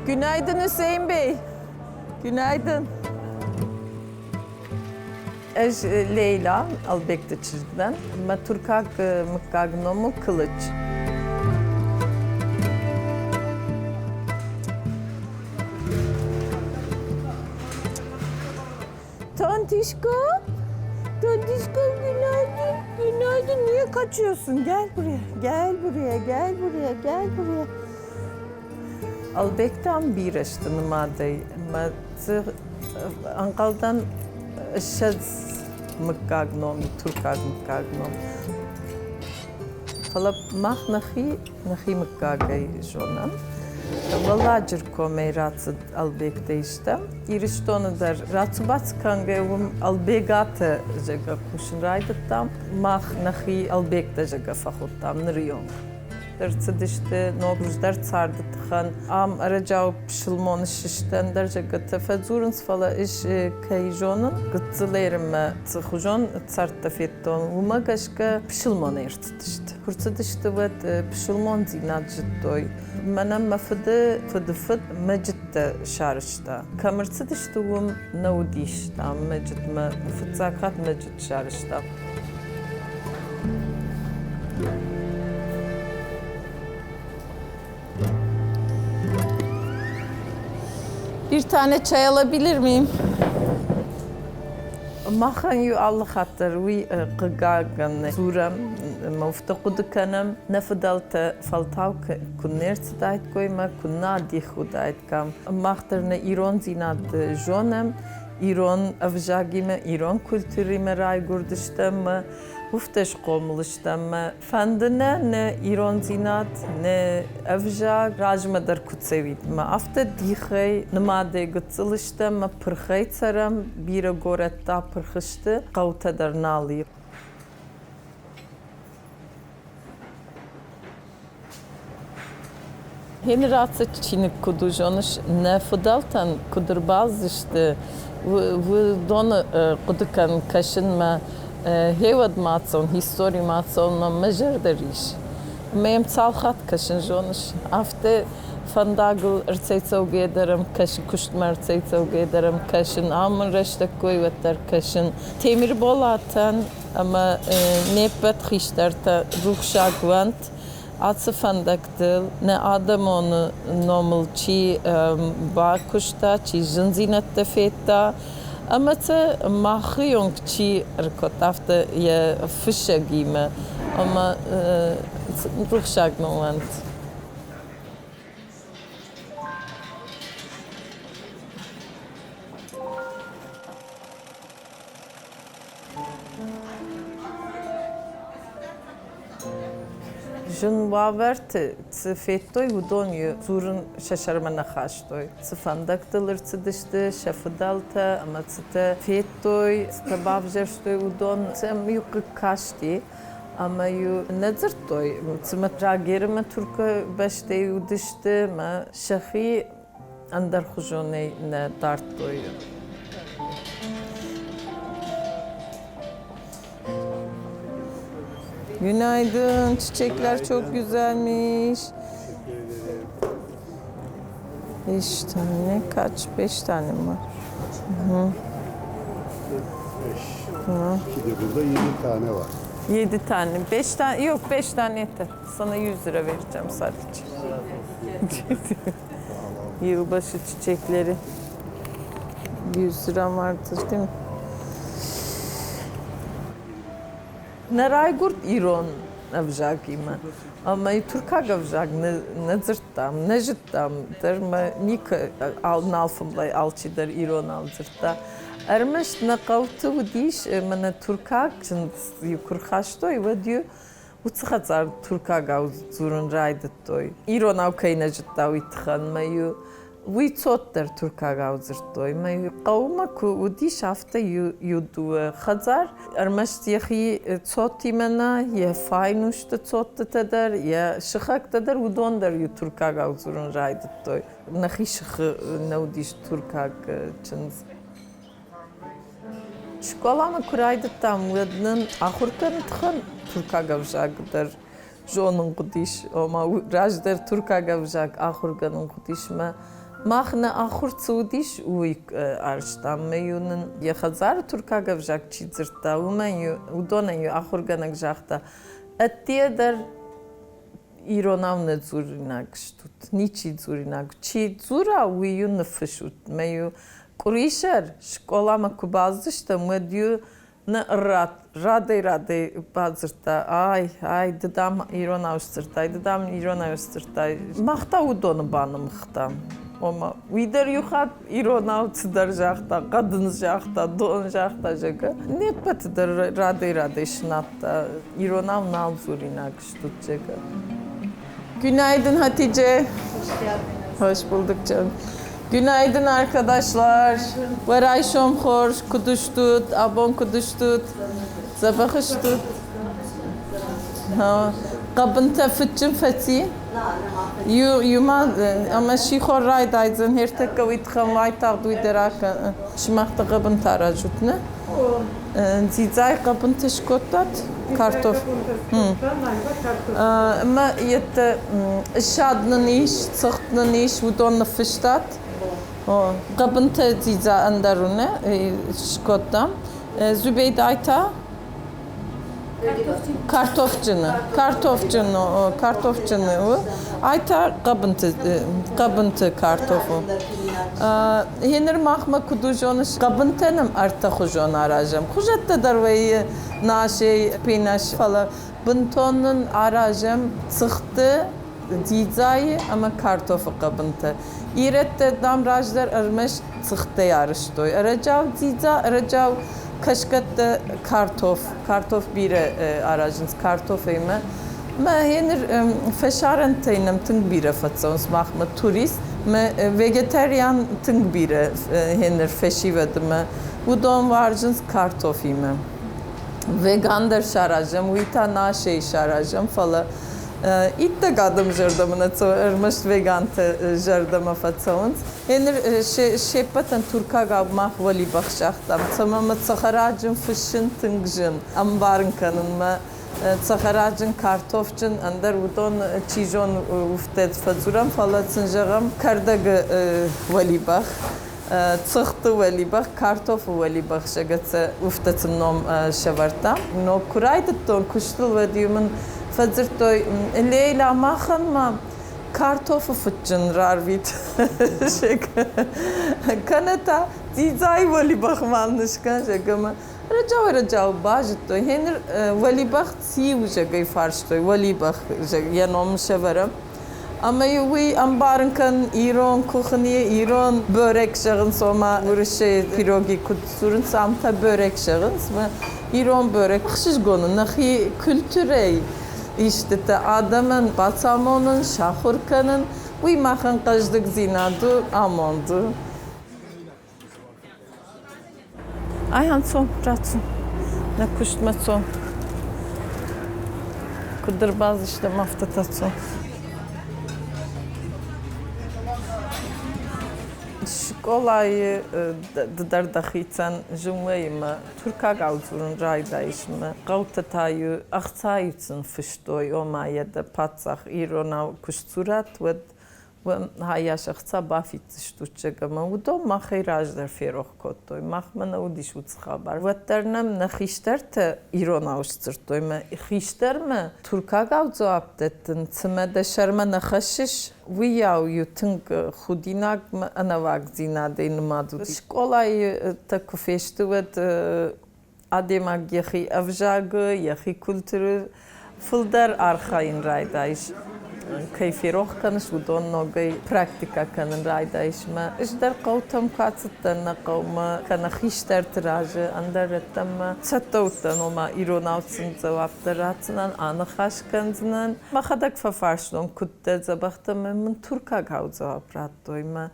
Günaydın Hüseyin Bey. Günaydın. Ӕз Лейла Албегты чызг дӕн. Мӕ туркаг мыггаг ном у Кылыч. Tontişko, Tontişko günaydın, günaydın. Niye kaçıyorsun? Gel buraya, gel buraya, gel buraya, gel buraya. Албегтӕм бирӕ сты нымадӕй ӕмӕ дзы ӕнхъӕлдӕн 20 мыггаг ном, туркаг мыггаг ном. Фӕлӕ мах нӕхи нӕхи мыггагӕй зонӕм. Уӕлладжыр комӕй рацыд Албегтӕй стӕм. Ирыстоны дӕр рацу-бацу кӕнгӕ уым Албегаты зӕгъгӕ кусын райдыдтам. Мах нӕхи Албегтӕ зӕгъгӕ фӕхуыдтам ныры онг. Ӕрцыдысты ног раздӕр царды тыххӕн. Ам ӕрӕджиау пысылмон ссысты, ӕндӕр зӕггӕтӕ фӕдзурынц, фӕлӕ ӕз кӕй зонын, гыццыл ӕрмӕ цы хуызон цӕрдтӕ федтон, уымӕ гӕсгӕ пысылмонӕй ӕрцыдысты. Куы рцыдысты, уӕд пысылмондзинад зыдтой. Мӕнӕн мӕ фыды фыдыфыд мӕджыттӕ сарӕзта. Кӕм ӕрцыдысты, уым нӕ уыдис, дам, мӕджытмӕ фыццаг хатт мӕджыт сарӕзта. Bir tane çay alabilir miyim? Махӕн иу алы хатт дӕр уый хъыгагӕн дзурӕм, ӕмӕ афтӕ хъуыды кӕнӕм, нӕ фыдӕлтӕ фӕлтау куы не рцыдаиккой ӕмӕ куы нӕ адих уыдаиккам. Мах дӕр нӕ ирондзинад зонӕм, ирон ӕвзагимӕ, ирон культурӕимӕ райгуырдыстӕм ӕмӕ уфтӕ схъомыл стӕм. Фӕнды нӕ нӕ ирондзинад, нӕ ӕвзаг размӕ дӕр куы цӕуид. Мӕ афтӕ дихӕй, нымадӕй гыццыл стӕм, мӕ пырхӕй цӕрӕм, бирӕ горӕттӕ апырх сты, хъӕутӕ дӕр нал и. Генри рацыд чиныг куыд у, зоныс, нӕ фыдӕлтӕн куыд ӕрбацыдысты, уыдоны хъуыды кӕн кӕсынмӕ гъеуӕд ма цӕуын, истори ма цӕуынмӕ мӕ зӕрдӕ рис. Ӕмӕ йӕм цал хатт кӕсын, зоныс, афтӕ фӕндагыл ӕрцӕйцӕугӕ дӕр ӕм кӕсын, куыстмӕ ӕрцӕйцӕугӕ дӕр ӕм кӕсын, ам мын рӕстӕг кой, уӕддӕр кӕсын. Темирболатӕн ӕмӕ не ппӕт хистӕртӕ рухсаг уӕнт, Ацы фӕндӕгтыл нӕ адӕмон номыл чи бакуыста, чи зындзинӕдтӕ федта, ӕмӕ сӕ махы онг чи ӕркодта, афтӕ йӕ фыссӕгимӕ ӕмӕ рухсаг ном уӕнт. Зын уавӕрты цы федтой, уыдон дзурын сӕ сӕрмӕ нӕ хастой. Цы фӕндӕгтыл ӕрцыдысты сӕ фыдӕлтӕ ӕмӕ цытӕ федтой, цытӕ бавзӕрстой, уыдон сӕм-иу хъыг касти ӕмӕ-иу нӕ дзырдтой. Цыма Джагермӕ Туркы бӕстӕйы уыдысты ӕмӕ сӕхи ӕндӕрхуызонӕй нӕ дардтой. Günaydın. Çiçekler çok güzelmiş. Beş tane kaç? Beş tane mi var? Hı. Beş. İki de burada yedi tane var. Yedi tane. Beş tane. Yok beş tane yeter. Sana 100 lira vereceğim sadece. Yılbaşı çiçekleri. 100 lira vardır değil mi? Нӕ райгуырд ирон ӕвзагимӕ ӕмӕ туркаг ӕвзаг нӕ дзырдтам, нӕ зыдтам дӕр мӕ никуы нал фымлӕй алчидӕр иронау дзырдта. Ӕрмӕст нӕ хъӕуты уыдис, мӕнӕ туркаг чындз-иу куы рхастой, уӕд-иу уыцы хӕдзар туркагау дзурын райдыдтой. Иронау кӕй нӕ зыдта, уый тыххӕн мӕ-иу уый цот дӕр туркагау дзырдтой. Мӕ хъӕумӕ куы уыдис, афтӕ иу дыууӕ хӕдзар, ӕрмӕст йӕхи цотимӕ нӕ, йӕ файнусты цоттытӕ дӕр, йӕ сыхӕгтӕ дӕр, уыдон дӕр иу туркагау дзурын райдыдтой. Нӕхи сыхы нӕ уыдис туркаг чындз. Скъоламӕ куы райдыдтам, уӕд нын ахуыр кӕныны тыххӕн туркаг ӕвзаг дӕр зонын хъуыдис, ома раздӕр туркаг ӕвзаг ахуыргӕнын хъуыдис мӕ мах нӕ ахуыр цы уыдис, уый арызтам. Мӕ-иу нын йӕ хӕдзары туркаг ӕвзаг чи дзырдта, уымӕн-иу уыдонӕн-иу ахуыргӕнӕг загъта, ӕддейӕ дӕр иронау нӕ дзуринаг стут, ничи дзуринаг. Чи дзура, уый-иу ныффыссут. Мӕ-иу къуырисӕр скъоламӕ куы бацыдыстӕм, уӕд-иу нӕ радӕй-радӕй бадзырдта, ай, ай, ды дам иронау сдзырдтай, ды дам иронау сдзырдтай. Мах та уыдоны банымыгътам. Ома, уый дӕр иу хатт иронау цыдӕр загъта, хъӕдын загъта, дон загъта, зӕгъгӕ. Не ппӕты дӕр радӕй-радӕй сынадта, иронау нал дзуринаг стут, зӕгъгӕ. Günaydın Hatice. Hoş geldiniz. Hoş bulduk canım. Günaydın arkadaşlar. Werayşom хорз, куыд стут, абон куыд стут, дзӕбӕх стут? Хъӕбынтӕ фыдджын фӕци? Иу ма ӕмӕ сихор райдайдзӕн, ӕртӕккӕ уый тыххӕн уайтагъд уый дӕр акӕн. Сымах та хъӕбынтӕ аразут, нӕ? Дзидзайы хъӕбынтӕ скодтат? Картоф. Ӕмӕ йедтӕ ссад нын ис, цыхт нын ис, уыдон ныффыстат? Хъӕбынтӕ дзидза ӕндӕр у, нӕ? Скодтам. Зубейдай та? Картофджыны, картофджын, картофджыны у. Ай та хъӕбынты, хъӕбынты картоф у. Гъеныр махмӕ куыд у, зоныс, хъӕбынтӕ нӕм ӕртӕхуызон аразӕм. Хуызӕттӕ дӕр вӕййы насӕй, пинас, фӕлӕ бынтон нын аразӕм цыхты, дзидзайы ӕмӕ картофы хъӕбынтӕ. Ирӕттӕ, дам, раздӕр ӕрмӕст цыхтӕй арӕзтой. Ӕрӕджиау дзидза, ӕрӕджиау кӕсгӕттӕ картоф. Картоф бирӕ аразынц картофӕй мӕ. Мӕ гъеныр фӕсарӕнтӕй нӕм тынг бирӕ фӕцӕуынц махмӕ турист. Мӕ вегетариан тынг бирӕ гъеныр фӕсивӕды мӕ уыдон уарзынц картофимӕ. Веган дӕр саразӕм, уый та нашӕй саразӕм, фӕлӕ иттӕг адӕм зӕрдӕмӕ нӕ цӕуы, ӕрмӕст веганты зӕрдӕмӕ фӕцӕуынц. Гъеныр се ппӕтӕн туркагау мах уӕлибӕх загътам, цӕмӕ мӕ цӕхӕраджын фыссын тынг зын ӕмбарын кӕнынмӕ. Цӕхӕраджын, картофджын, ӕндӕр уыдон чи зоны уфтӕ фӕдзурӕм, фӕлӕ сын зӕгъӕм кӕрдӕгы уӕлибӕх. Цыхты уӕлибӕх, картофы уӕлибӕх зӕгӕцӕ уфтӕ сын ном сӕвӕрдта. Ног куы райдыдтон куыстыл, уӕд-иу мын фӕдзырдтой, Лейла, махӕн ма картофы фыдджын рарвит. Кӕнӕ та дзидзайы уӕлибӕх ма ныскӕн, зӕгъгӕ мӕ Ӕрӕджиау-ӕрӕджиау базыдтой, гъеныр уӕлибӕх циу, зӕгъгӕ, фарстой, уӕлибӕх, йӕ ном сӕвӕрӕм. Ӕмӕ-иу уый ӕмбарын кӕн, ирон кухни, ирон бörek зӕгъынц, ома уырысы пироги куыд дзурынц, ам та бörek зӕгъынц. Ирон бörek ӕхсызгон у, нӕхи культурӕйы истытӕ адӕмӕн бацамонын, сахуыр кӕнын, уый махӕн хъӕздыгдзинад у, амонд у. Айхан цом, рацу. Нӕ куыстмӕ цом. Куыд ӕрбадзыстӕм, афтӕ та цом. Скъолайы ды дӕр дӕхицӕн зын вӕййы мӕ туркагау дзурын райдайыс мӕ хъӕутӕ та-иу ӕхца-иу сын фыстой, ома йӕ дӕ паддзах иронау куы сдзурат, уӕд хайас ӕхца бафиддзыстут, зӕгъгӕ, ӕмӕ уыдон махӕй раздӕр ферох кодтой. Махмӕ нӕ уыдис уыцы хабар. Уӕддӕр нӕм нӕ хистӕртӕ иронау сдзырдтой. Мӕ хистӕрмӕ туркагау дзуапп дӕттын, цымӕ дӕ сӕрмӕ нӕ хӕссыс, уыйау-иу тынг худинаг ӕнӕуагдзинадӕй нымад уыди. Скъолайы та куы фесты, уӕд адӕймаг йӕхи ӕвзагы, йӕхи культуры фылдӕр архайын райдайыс. Кӕй ферох кӕныс, уыдон ногӕй практикӕ кӕнын райдайыс. Мӕ ӕз дӕр хъӕутӕм куы ацыдтӕн нӕ хъӕумӕ, кӕнӕ хистӕрты разы, ӕндӕр рӕттӕм мӕ цӕттӕ уыдтӕн, ома иронау сын дзуапп дӕр ратдзынӕн, аныхас кӕндзынӕн. Мӕхӕдӕг фӕфарстон, куыд дӕ дзӕбӕхтӕ мӕ мын туркагау дзуапп радтой. Мӕ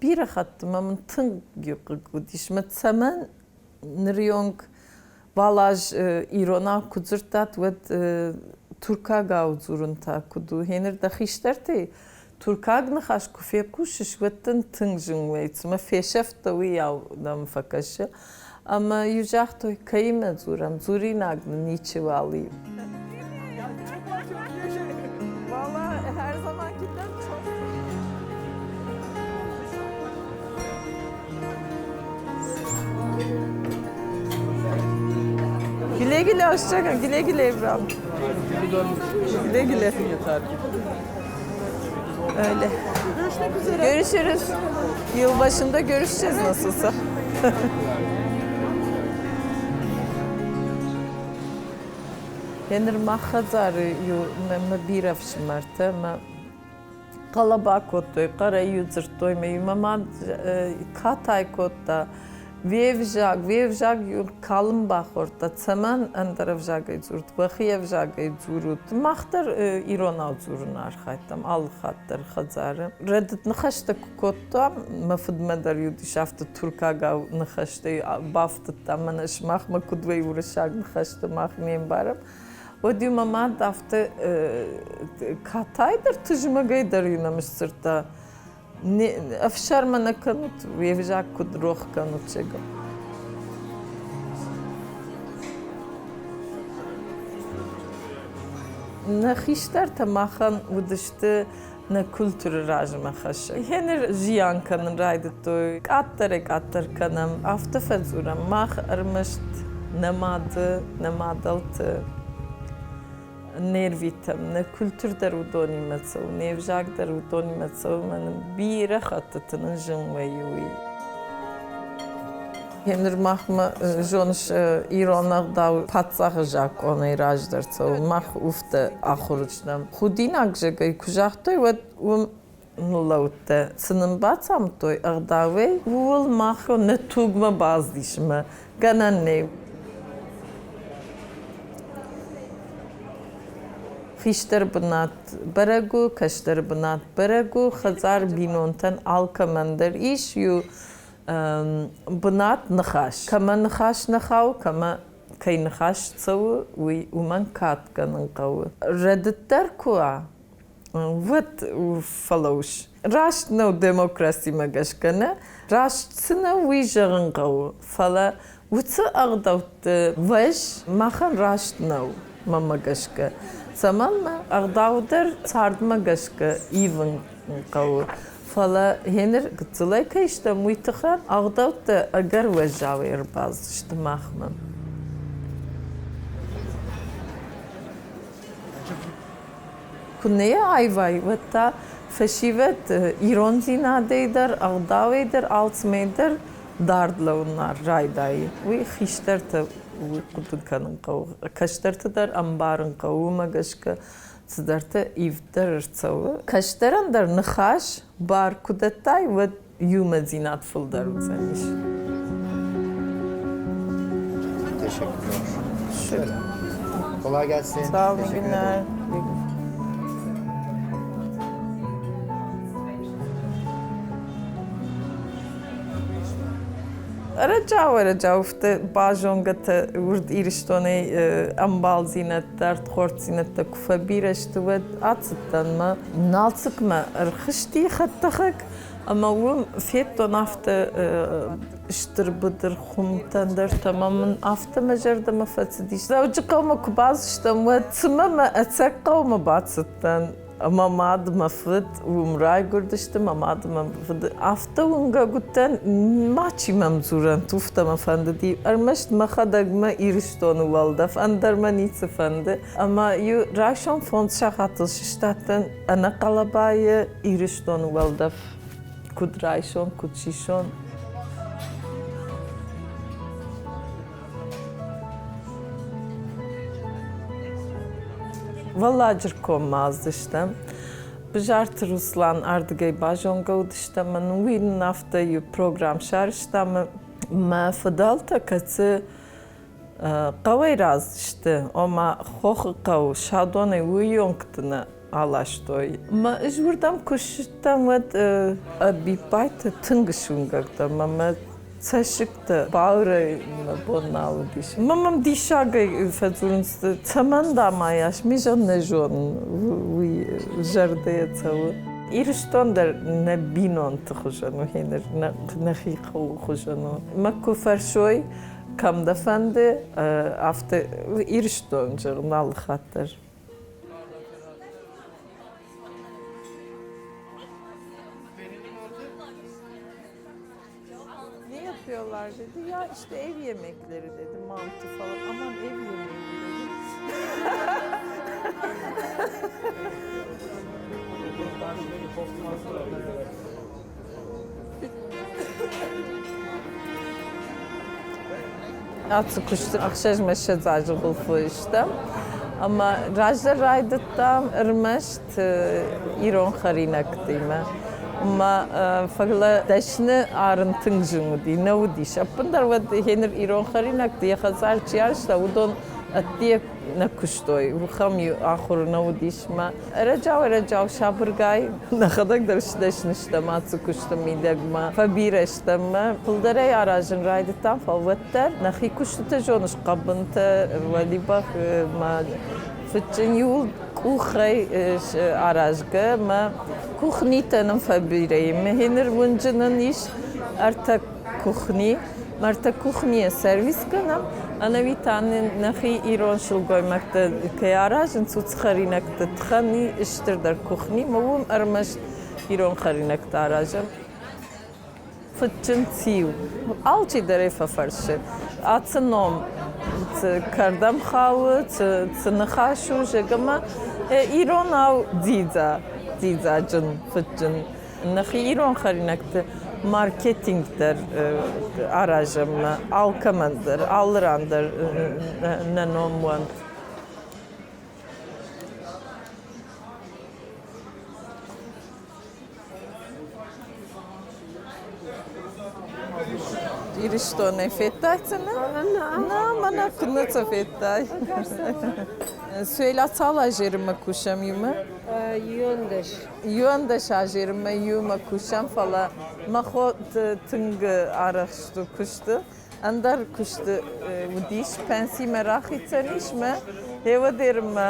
бирӕ хатты мӕ мын тынг хъыг уыдис, мӕ цӕмӕн нырыонг Балаз иронау куы дзырдтат, уӕд туркагау дзурын та куыд у? Гъеныр дӕ хистӕртӕй туркаг ныхас куы фехъусыс, уӕд дын тынг зын вӕййы, цыма фесӕфтӕ, уыйау дӕм фӕкӕсы. Ӕмӕ-иу загътой, кӕимӕ дзурӕм, дзуринаг нын ничиуал и. Vallahi her zamankinden çok. Güle güle hoşça kal. Güle güle Ebru Güle güle. Öyle. Görüşmek üzere. Görüşürüz. Yılbaşında görüşeceğiz nasılsa. Гъеныр мах хӕдзары иу мӕ бирӕ ӕфсымӕртӕ ӕмӕ хъӕлӕба кодтой, хъӕрӕй-иу дзырдтой мӕ мӕ мад катай кодта, Уе взаг, уе взаг калм бахордта, цӕмӕн ӕндӕр ӕвзагӕй дзурут, уӕхи ӕвзагӕй дзурут. Мах дӕр иронау дзурын архайдтам алы хатт дӕр хӕдзары. Рӕдыд ныхӕстӕ куы кодтам, мӕ фыдмӕ дӕр уыдис афтӕ туркагау ныхӕстӕй бафтыдта, мӕнӕ сымахмӕ куыд вӕййы уырыссаг ныхӕстӕ, мах не мбарӕм. Уӕд-иу мӕ мад афтӕ катай дӕр, тызмӕгӕй дӕр-иу нӕм сдзырдта, ӕфсӕрмы нӕ кӕнут, уе взаг куыд рох кӕнут, зӕгъгӕ. Нӕ хистӕртӕ махӕн уыдысты нӕ культуры размӕ хӕссӕг. Гъеныр зиан кӕнын райдыдтой, къаддӕрӕй-къаддӕр кӕнӕм. Афтӕ фӕдзурӕм, мах ӕрмӕст нӕ мады, нӕ мадӕлты Не рвитӕм, нӕ культур дӕр уыдонимӕ цӕуы, не взаг дӕр уыдонимӕ цӕуы, ӕмӕ нын бирӕ хӕттыты нын зын вӕййы уый. Ныр махмӕ, зоныс, ирон ӕгъдау паддзахы закъонӕй раздӕр цӕуы. Мах уфтӕ ахуыр стӕм. Худинаг, зӕгъгӕ, куы загътой, уӕд уым ныллӕудтӕ. Цы нын бацамыдтой ӕгъдауӕй, ууыл мах нӕ тугмӕ бацыдис ӕмӕ гӕнӕн нӕй. Хистӕр бынат бӕрӕг у, кӕстӕр бынат бӕрӕг у, хӕдзар бинонтӕн алкӕмӕн дӕр ис иу бынат ныхас. Кӕмӕ ныхас нӕ хауы, кӕмӕ кӕй ныхас цӕуы, уый уымӕн кад кӕнын хъӕуы. Рӕдыд дӕр куы уа, уӕд фӕлӕуыс. Раст нӕу демократимӕ гӕсгӕ нӕ, раст цы нӕу, уый зӕгъын хъӕуы, фӕлӕ уыцы ӕгъдӕутты вӕз махӕн раст нӕу, мӕнмӕ гӕсгӕ. Цӕмӕн мӕ ӕгъдау дӕр цардмӕ гӕсгӕ ивын хъӕуы. Фӕлӕ гъеныр гыццылӕй кӕй стӕм, уый тыххӕй ӕгъдӕуттӕ ӕгӕр уӕззауӕй ӕрбацыдысты махмӕ. Куы нӕ йӕ аивай, уӕд та фӕсивӕд ирондзинадӕй дӕр, ӕгъдауӕй дӕр, алцӕмӕй дӕр дард лӕууын райдайы. Уый хистӕртӕ уый хъуыды кӕнын хъӕуы, кӕстӕрты дӕр ӕмбарын хъӕуы, уымӕ гӕсгӕ цыдӕртӕ ивд дӕр ӕрцӕуы. Кӕстӕрӕн дӕр ныхас бар куы дӕттай, уӕд иумӕдзинад фылдӕр уыдзӕнис. Teşekkürler. Şöyle. Kolay gelsin. Sağ olun, Teşekkür günler. ederim. Ӕрӕджиау-ӕрӕджиау базонгӕтӕ уырд Ирыстонӕй ӕмбалдзинӕдтӕ, ӕрдхорддзинӕдтӕ куы фӕбирӕ сты, уӕд ацыдтӕн мӕ Налцыкмӕ ӕрхызти хӕдтӕхӕг ӕмӕ уым федтон афтӕ стыр быдыр хуымтӕ ӕндӕртӕ ӕмӕ мын афтӕ мӕ зӕрдӕмӕ фӕцыдис. Дзӕуджыхъӕумӕ куы бацыдыстӕм, уӕд цымӕ мӕ ӕцӕг хъӕумӕ бацыдтӕн. Мӕ мад, мӕ фыд уым райгуырдысты, мӕ мад, мӕ фыд афтӕ уынгӕг уыдтӕн, мачи мӕм дзурӕнт, уфтӕ мӕ фӕндыди. Ӕрмӕст мӕхӕдӕг мӕ Ирыстоны уӕлдӕф, ӕндӕр мӕ ницы фӕнды. Ӕмӕ-иу райсом фондз сахатыл сыстадтӕн ӕнӕхъӕлӕбайы Ирыстоны уӕлдӕф куыд райсон, куыд сисон. Уӕлладжыркоммӕ аздыстӕм. Бзарты Руслан ардыгӕй базонгӕ уыдыстӕм ӕмӕ уый нын афтӕ иу программ сарӕзта ӕмӕ мӕ фыдӕлтӕ, кӕцы хъӕуӕй рацыдысты, ома хохы хъӕу Садонӕй уыйонгты нӕ аластой. Мӕ ӕз уырдӕм куы ссыдтӕн, уӕд ӕвиппайды тынг суынгӕг дӕн ӕмӕ мӕ цӕссыгтӕ баурӕй мӕ бон нал уыдис. Мӕ мӕм диссагӕй фӕдзурынц, цӕмӕн дам айас, ме зӕн нӕ зонын, уый зӕрдӕйӕ цӕуы. Ирыстон дӕр нӕ бинонты хуызӕн у, нӕхи хъӕуы хуызӕн у. Мӕ куы фӕрсой, кӕм дӕ фӕнды, афтӕ Ирыстон зӕгъын алы хатт дӕр. Ne yapıyorlar dedi. Ya işte ev yemekleri dedi. Mantı falan. Aman ev yemeği dedi. Ацы куысты ӕхсӕзмӕ ссӕдз азы хуылфы стӕм. Ӕмӕ раздӕр райдыдтам ӕрмӕст ирон хӕринӕгтимӕ. Ӕмӕ фӕлӕ дӕсны арын тынг зын уыди, нӕ уыдис. Ӕппындӕр уӕд гъеныр ирон хӕринӕгты йӕ хӕдзар чи арӕзта, уыдон ӕдде нӕ куыстой, ахӕм ахуыр нӕ уыдис мӕ ӕрӕджиау-ӕрӕджиау сабыргай нӕхӕдӕг дӕр сдӕсны стӕм ацы куысты мидӕгмӕ, фӕбирӕ стӕм мӕ фылдӕрӕй аразын райдыдтам, фӕлӕ уӕддӕр нӕхи куыстытӕ зоныс, хъӕбынтӕ, уӕлибӕх мӕ фыдджын иууыл къухӕй аразгӕ мӕ кухнитӕ нын фӕбирӕ и. Мӕ ныр уынджы нын ис ӕртӕ кухни. Ӕртӕ кухнийӕ сервис кӕнӕм, ӕнӕуи та нын нӕхи ирон сылгоймӕгтӕ кӕй аразынц, уыцы хӕринӕгты тыххӕн стырдӕр кухни, ӕмӕ уым ӕрмӕст ирон хӕринӕгтӕ аразӕм. Фыдджын циу? Алчидӕр ӕй фӕфӕрсы. Ацы ном Цы кӕрдӕм хауы, цы, цы ныхас у, зӕгъ, ӕмӕ иронау дзидза, дзидзаджын, фыдджын. Нӕхи ирон хӕринӕгты маркетинг дӕр аразӕм алкӕмӕн дӕр, алы ран дӕр нӕ ном уӕнт. Ирыстонӕй федтай цымӕ? Нӕ, мӕнӕ куыннӕ цӕ федтай. Суэла цал азерымӕ кусӕм иумӕ? Иуӕндӕс. Иуӕндӕс азерымӕ иумӕ кусӕм, фӕлӕ мӕ хо тынг арӕхст у куысты. Ӕндӕр куысты уыдис, пенсимӕ рахицӕн ис мӕ гъеуӕдермӕ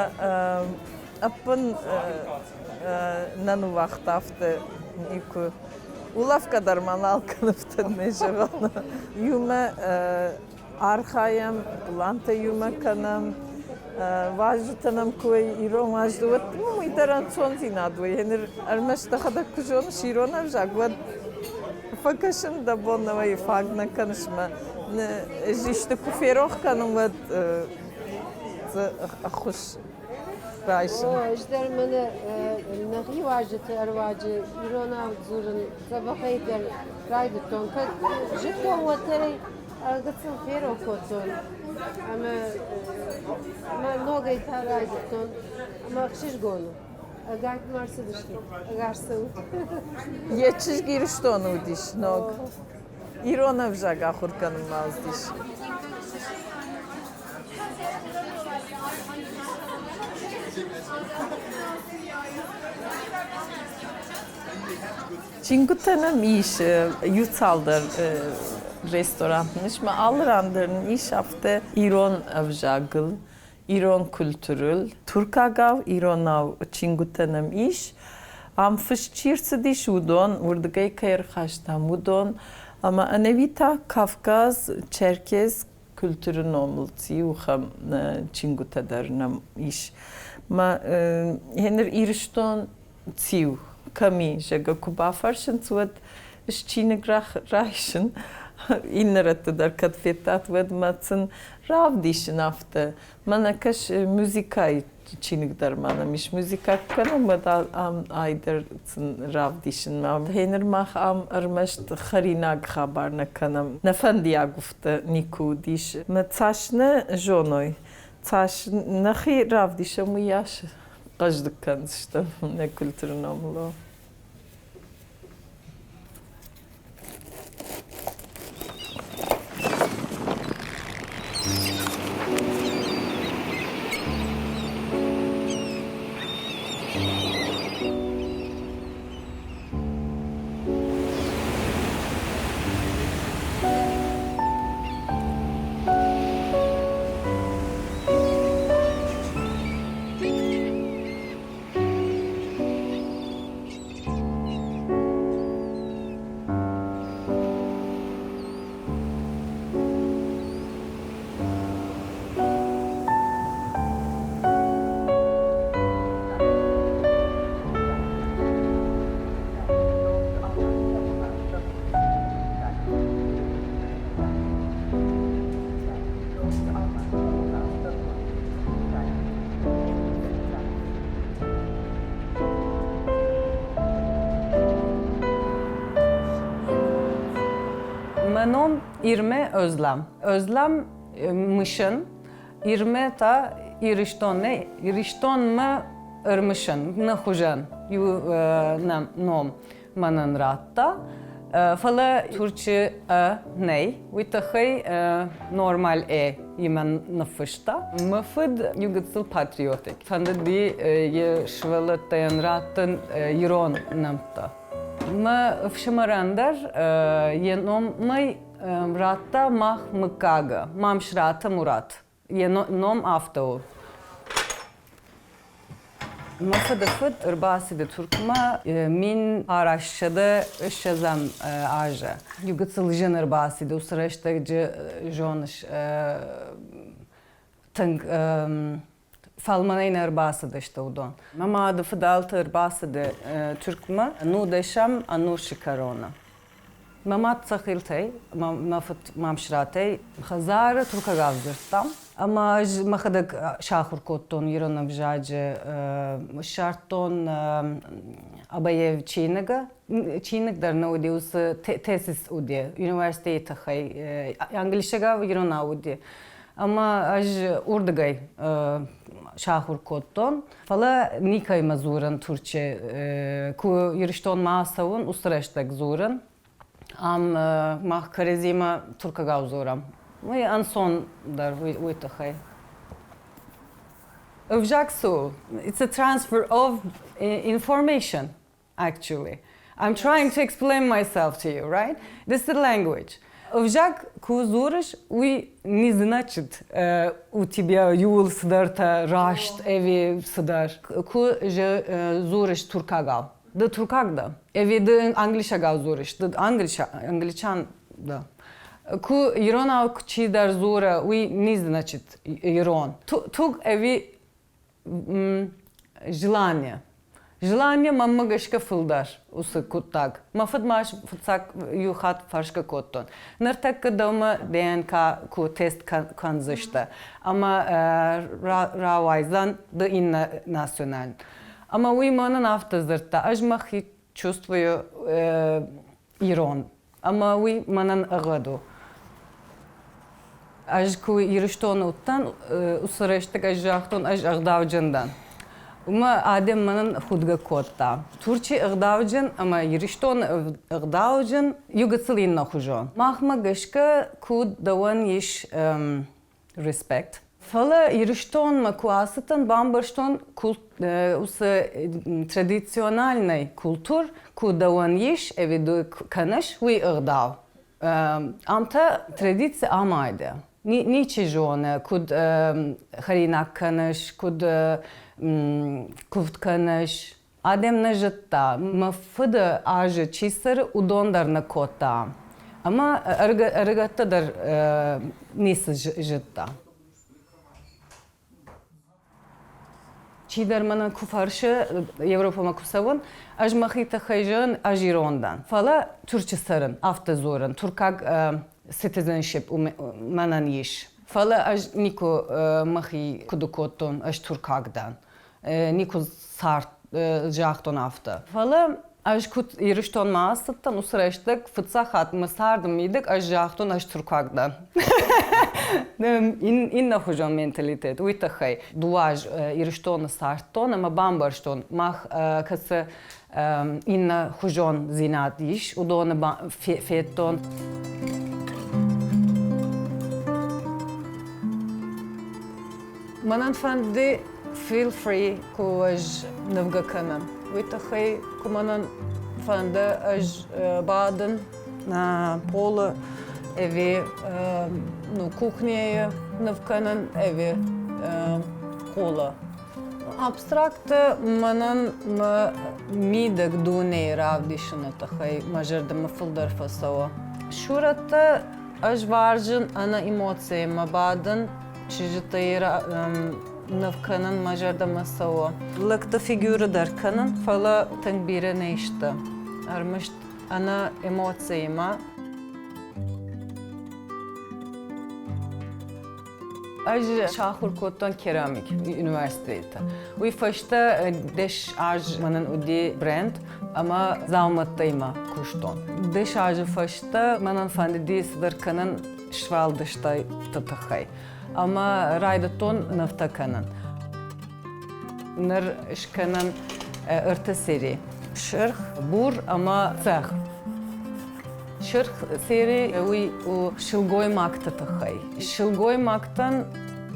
ӕппын нӕ ныууагъта афтӕ никуы. Улӕфгӕ дӕр ма нал кӕны афтӕ не зӕгъӕн. Иумӕ архайӕм, пълантӕ иумӕ кӕнӕм. Уазджытӕ нӕм куы ирон уазджытӕ, уӕд уый дӕр ӕнцондзинад вӕййы. Ныр ӕрмӕст дӕхӕдӕг куы зоныс ирон ӕвзаг, уӕд фӕкӕсын дӕ бон нӕ вӕййы, фаг нӕ кӕныс мӕ ӕз исты куы ферох кӕнын, уӕд дзы ӕххуыс райсын. О, ӕз дӕр мӕнӕ нӕхи уазджыты ӕруаджы иронау дзурын дзӕбӕхӕй дӕр райдыдтон. Кӕд зыдтон, уӕддӕр ӕй гыццыл ферох кодтон. Ӕмӕ мӕ ногӕй та райдыдтон. Ӕмӕ ӕхсызгон у. Ӕгайтма ӕрцыдысты. Ӕгас цӕут. Йӕ чызг Ирыстоны уыдис ног. Ирон ӕвзаг ахуыр кӕнынмӕ уыдис. Чингуытӕ нӕм ис иу цалдӕр ресторанты ис, ма алы ран дӕр ис афтӕ ирон ӕвзагыл, ирон культурыл. Туркагау, иронау чингуытӕ нӕм ис. Ам фыст чи рцыдис, уыдон, уырдыгӕй кӕй ӕрхастам, уыдон. Ӕмӕ ӕнӕуи та Кавказ, Черкес культуры номыл циу ахӕм чингуытӕ дӕр нӕм ис. Ма гъеныр Ирыстон циу, кӕм и, зӕгъгӕ, куы бафӕрсынц, уӕд ӕз чиныг райсын. Иннӕ рӕтты дӕр кӕд федтат, уӕд мӕ сын равдисын афтӕ. Мӕнӕ кӕс музыкӕйы чиныг дӕр ма нӕм ис. Музыкӕ куы кӕнӕм, уӕд ам ай дӕр сын равдисынмӕ. Гъеныр мах ам ӕрмӕст хӕринаг хабар нӕ кӕнӕм. Нӕ фӕндиаг уфтӕ никуы уыдис. Мӕ цас нӕ зоной, цас нӕхи равдисӕм, уыйас хъӕздыг кӕндзыстӕм нӕ культуры номыл. Мӕ ном Ирмӕ Özlem. Özlem мысын, Ирмӕ та Ирыстонӕй, Ирыстонмӕ ӕрмысын, нӕ хуызӕн иу ном мӕнӕн радта. Фӕлӕ Турчы ӕ нӕй, уый тыххӕй нормаль э имӕ ныффыста. Мӕ фыд иу гыццыл патриотик. Фӕндыди йе сывӕллӕттӕн раттын ирон нӕмттӕ. Мӕ ӕфсымӕрӕн дӕр йӕ номӕй радта мах мыггагы, Мамсыраты Мурат. Йӕ ном афтӕ у. Мӕ фыдыфыд ӕрбацыди Туркмӕ 1920 азы. Иу гыццыл зын ӕрбацыди, уыцы рӕстӕджы зоныс, тынг фӕлмӕнӕй нӕ ӕрбацыдысты уыдон. Мӕ мады фыдӕлтӕ ӕрбацыди Туркмӕ нудӕсӕм ӕнусы кӕроны. Мӕ мад Цӕхилтӕй, мӕ фыд Мамсыратӕй хӕдзары туркагау дзырдтам. Ӕмӕ ӕз мӕхӕдӕг сахуыр кодтон ирон ӕвзаджы, ссардтон Абаев чиныгы. Чиныг дӕр нӕ уыди, уыцы тезис уыди университеты тыххӕй. Англисагау иронау уыди. Ӕмӕ ӕз уырдыгӕй сахуыр кодтон. Фӕлӕ никӕимӕ дзурын Турчы. Куы Ирыстонмӕ ацӕуын, уыцы рӕстӕг дзурын. Ам мах кӕрӕдзимӕ туркагау дзурӕм. Уый ӕнцондӕр уый тыххӕй. Ӕвзаг цы у? It's a transfer of information, actually. I'm trying to explain myself to you, right? This is the language. Ӕвзаг куы дзурыс, уый не значит у тебя иууыл цыдӕртӕ раст ӕви цыдӕр. Куы дзурыс туркагау, ды туркаг дӕ, ӕви ды англисагау дзурыс, ды англичан дӕ. Куы иронау чидӕр дзуры, уый не значит ирон. Туг ӕви желание. Желание мӕнмӕ гӕсгӕ фылдӕр уыцы хъуыддаг. Мӕ фыд ма фыццаг иу хатт фӕрсгӕ кодтон. Ныртӕккӕ дӕумӕ ДНК куы тест кӕндзысты ӕмӕ рауайдзӕн ды иннӕ националь. Ӕмӕ уый мӕнӕн афтӕ дзырдта, ӕз мӕхи чувствую ирон. Ӕмӕ уый мӕнӕн ӕгъгъӕд у. Ӕз куы Ирыстоны уыдтӕн, уыцы рӕстӕг ӕз загътон, ӕз ӕгъдауджын дӕн. Уымӕ адӕм мӕнӕн худгӕ кодта. Турчы ӕгъдауджын ӕмӕ Ирыстоны ӕгъдауджын иу гыццыл иннӕхуызон. Махмӕ гӕсгӕ куы дӕуӕн ис respect. Фӕлӕ Ирыстонмӕ куы ацыдтӕн, бамбӕрстон, уыцы традициональный культур куы дӕуӕн ис ӕви ды кӕныс, уый ӕгъдау. Ам та традици амайды. Ничи зоны, куыд хӕринаг кӕныс, куыд куывд кӕныс. Адӕм нӕ зыдта, мӕ фыды азы чи цӕры, уыдон дӕр нӕ кодта. Ӕмӕ ӕрыгӕттӕ дӕр ницы зыдта. Чидӕр мӕнӕн куы фӕрсы, Европӕмӕ куы цӕуын, ӕз мӕхи тыххӕй зӕгъын, ӕз ирон дӕн. Фӕлӕ Турчы цӕрын, афтӕ дзурын, туркаг citizenship мӕнӕн ис. Фӕлӕ ӕз никуы мӕхи куыды кодтон, ӕз туркаг дӕн. Никуы цард загътон афтӕ. Фӕлӕ ӕз куыд Ирыстонмӕ ацыдтӕн, уыцы рӕстӕг фыццаг хатт мӕ царды мидӕг ӕз загътон, ӕз туркаг дӕн. Иннӕхуызон менталитет уый тыххӕй. Дыууӕ аз Ирыстоны цардтон ӕмӕ бамбӕрстон, мах кӕцы иннӕ хуызондзинад ис, уыдоны федтон. Мӕнӕн фӕнды feel free куы ӕз нывгӕ кӕнын. Уый тыххӕй куы мӕнӕн фӕнды ӕз бадын полы ӕви ну, кухняйы ныв кӕнын ӕви къулы. Абстракты мӕнӕн мӕ мидӕг дунейы равдисыны тыххӕй мӕ зӕрдӕмӕ фылдӕр фӕцӕуы. Сурӕттӕ ӕз варзын ӕнӕ эмоцийӕ бадын чызджытӕй ныв кӕнын мӕ зӕрдӕмӕ цӕуы. Лӕгты фигуры дӕр кӕнын, фӕлӕ тынг бирӕ не сты. Ӕрмӕст ӕнӕ эмоциимӕ. Ӕз сахуыр кодтон керамик университеты. Уый фӕстӕ 10 аз мӕнӕн уыди бренд ӕмӕ дзаумӕттимӕ куыстон. 10 азы фӕстӕ мӕнӕн фӕндыди цыдӕр кӕнын сфӕлдыстады тыххӕй ӕмӕ райдыдтон нывтӕ кӕнын. Ныр скӕнӕм ӕртӕ сери: сырх, бур ӕмӕ цъӕх. Сырх сери уый у сылгоймӕгты тыххӕй. Сылгоймӕгтӕн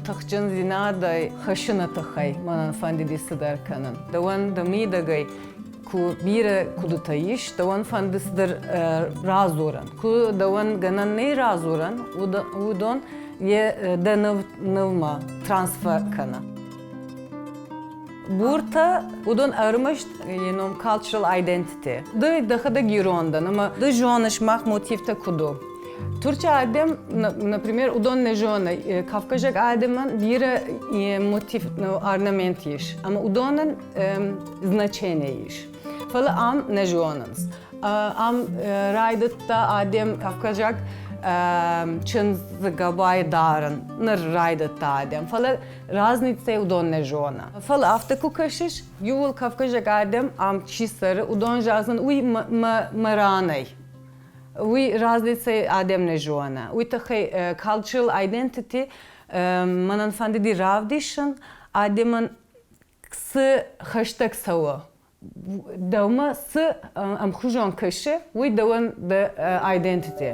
тыхджындзинадӕй хӕссыны тыххӕй мӕнӕн фӕндыди цыдӕр кӕнын. Дӕуӕн дӕ мидӕгӕй куы бирӕ хъуыдытӕ ис, дӕуӕн фӕнды цыдӕр радзурын. Куы дӕуӕн гӕнӕн нӕй радзурӕн, уыдон йӕ дӕ нывмӕ трансфер кӕны. Буртӕ, уыдон ӕрмӕст йӕ ном cultural identity. Ды дӕхӕдӕг ирон дӕн ӕмӕ ды зоныс, мах мотивтӕ куыд у. Турчы адӕм, например, уыдон нӕ зоны, кавказаг адӕмӕн бирӕ мотив, орнамент ис, ӕмӕ уыдонӕн значение ис. Фӕлӕ ам нӕ зонынц. Ам райдыдта адӕм кавказаг чындзы габай дарын. Ныр райдыдта адӕм. Фӕлӕ разницӕ уыдон нӕ зоны. Фӕлӕ афтӕ куы кӕсыс, иууыл кавказаг адӕм ам чи цӕры, уыдон зӕгъдзӕн, уый мӕ ранӕй. Уый разницӕ адӕм нӕ зоны. Уый тыххӕй cultural identity мӕнӕн фӕндыди равдисын, адӕмӕн цы хӕстӕг цӕуы, дӕумӕ цы ӕмхуызон кӕсы, уый дӕуӕн дӕ identity.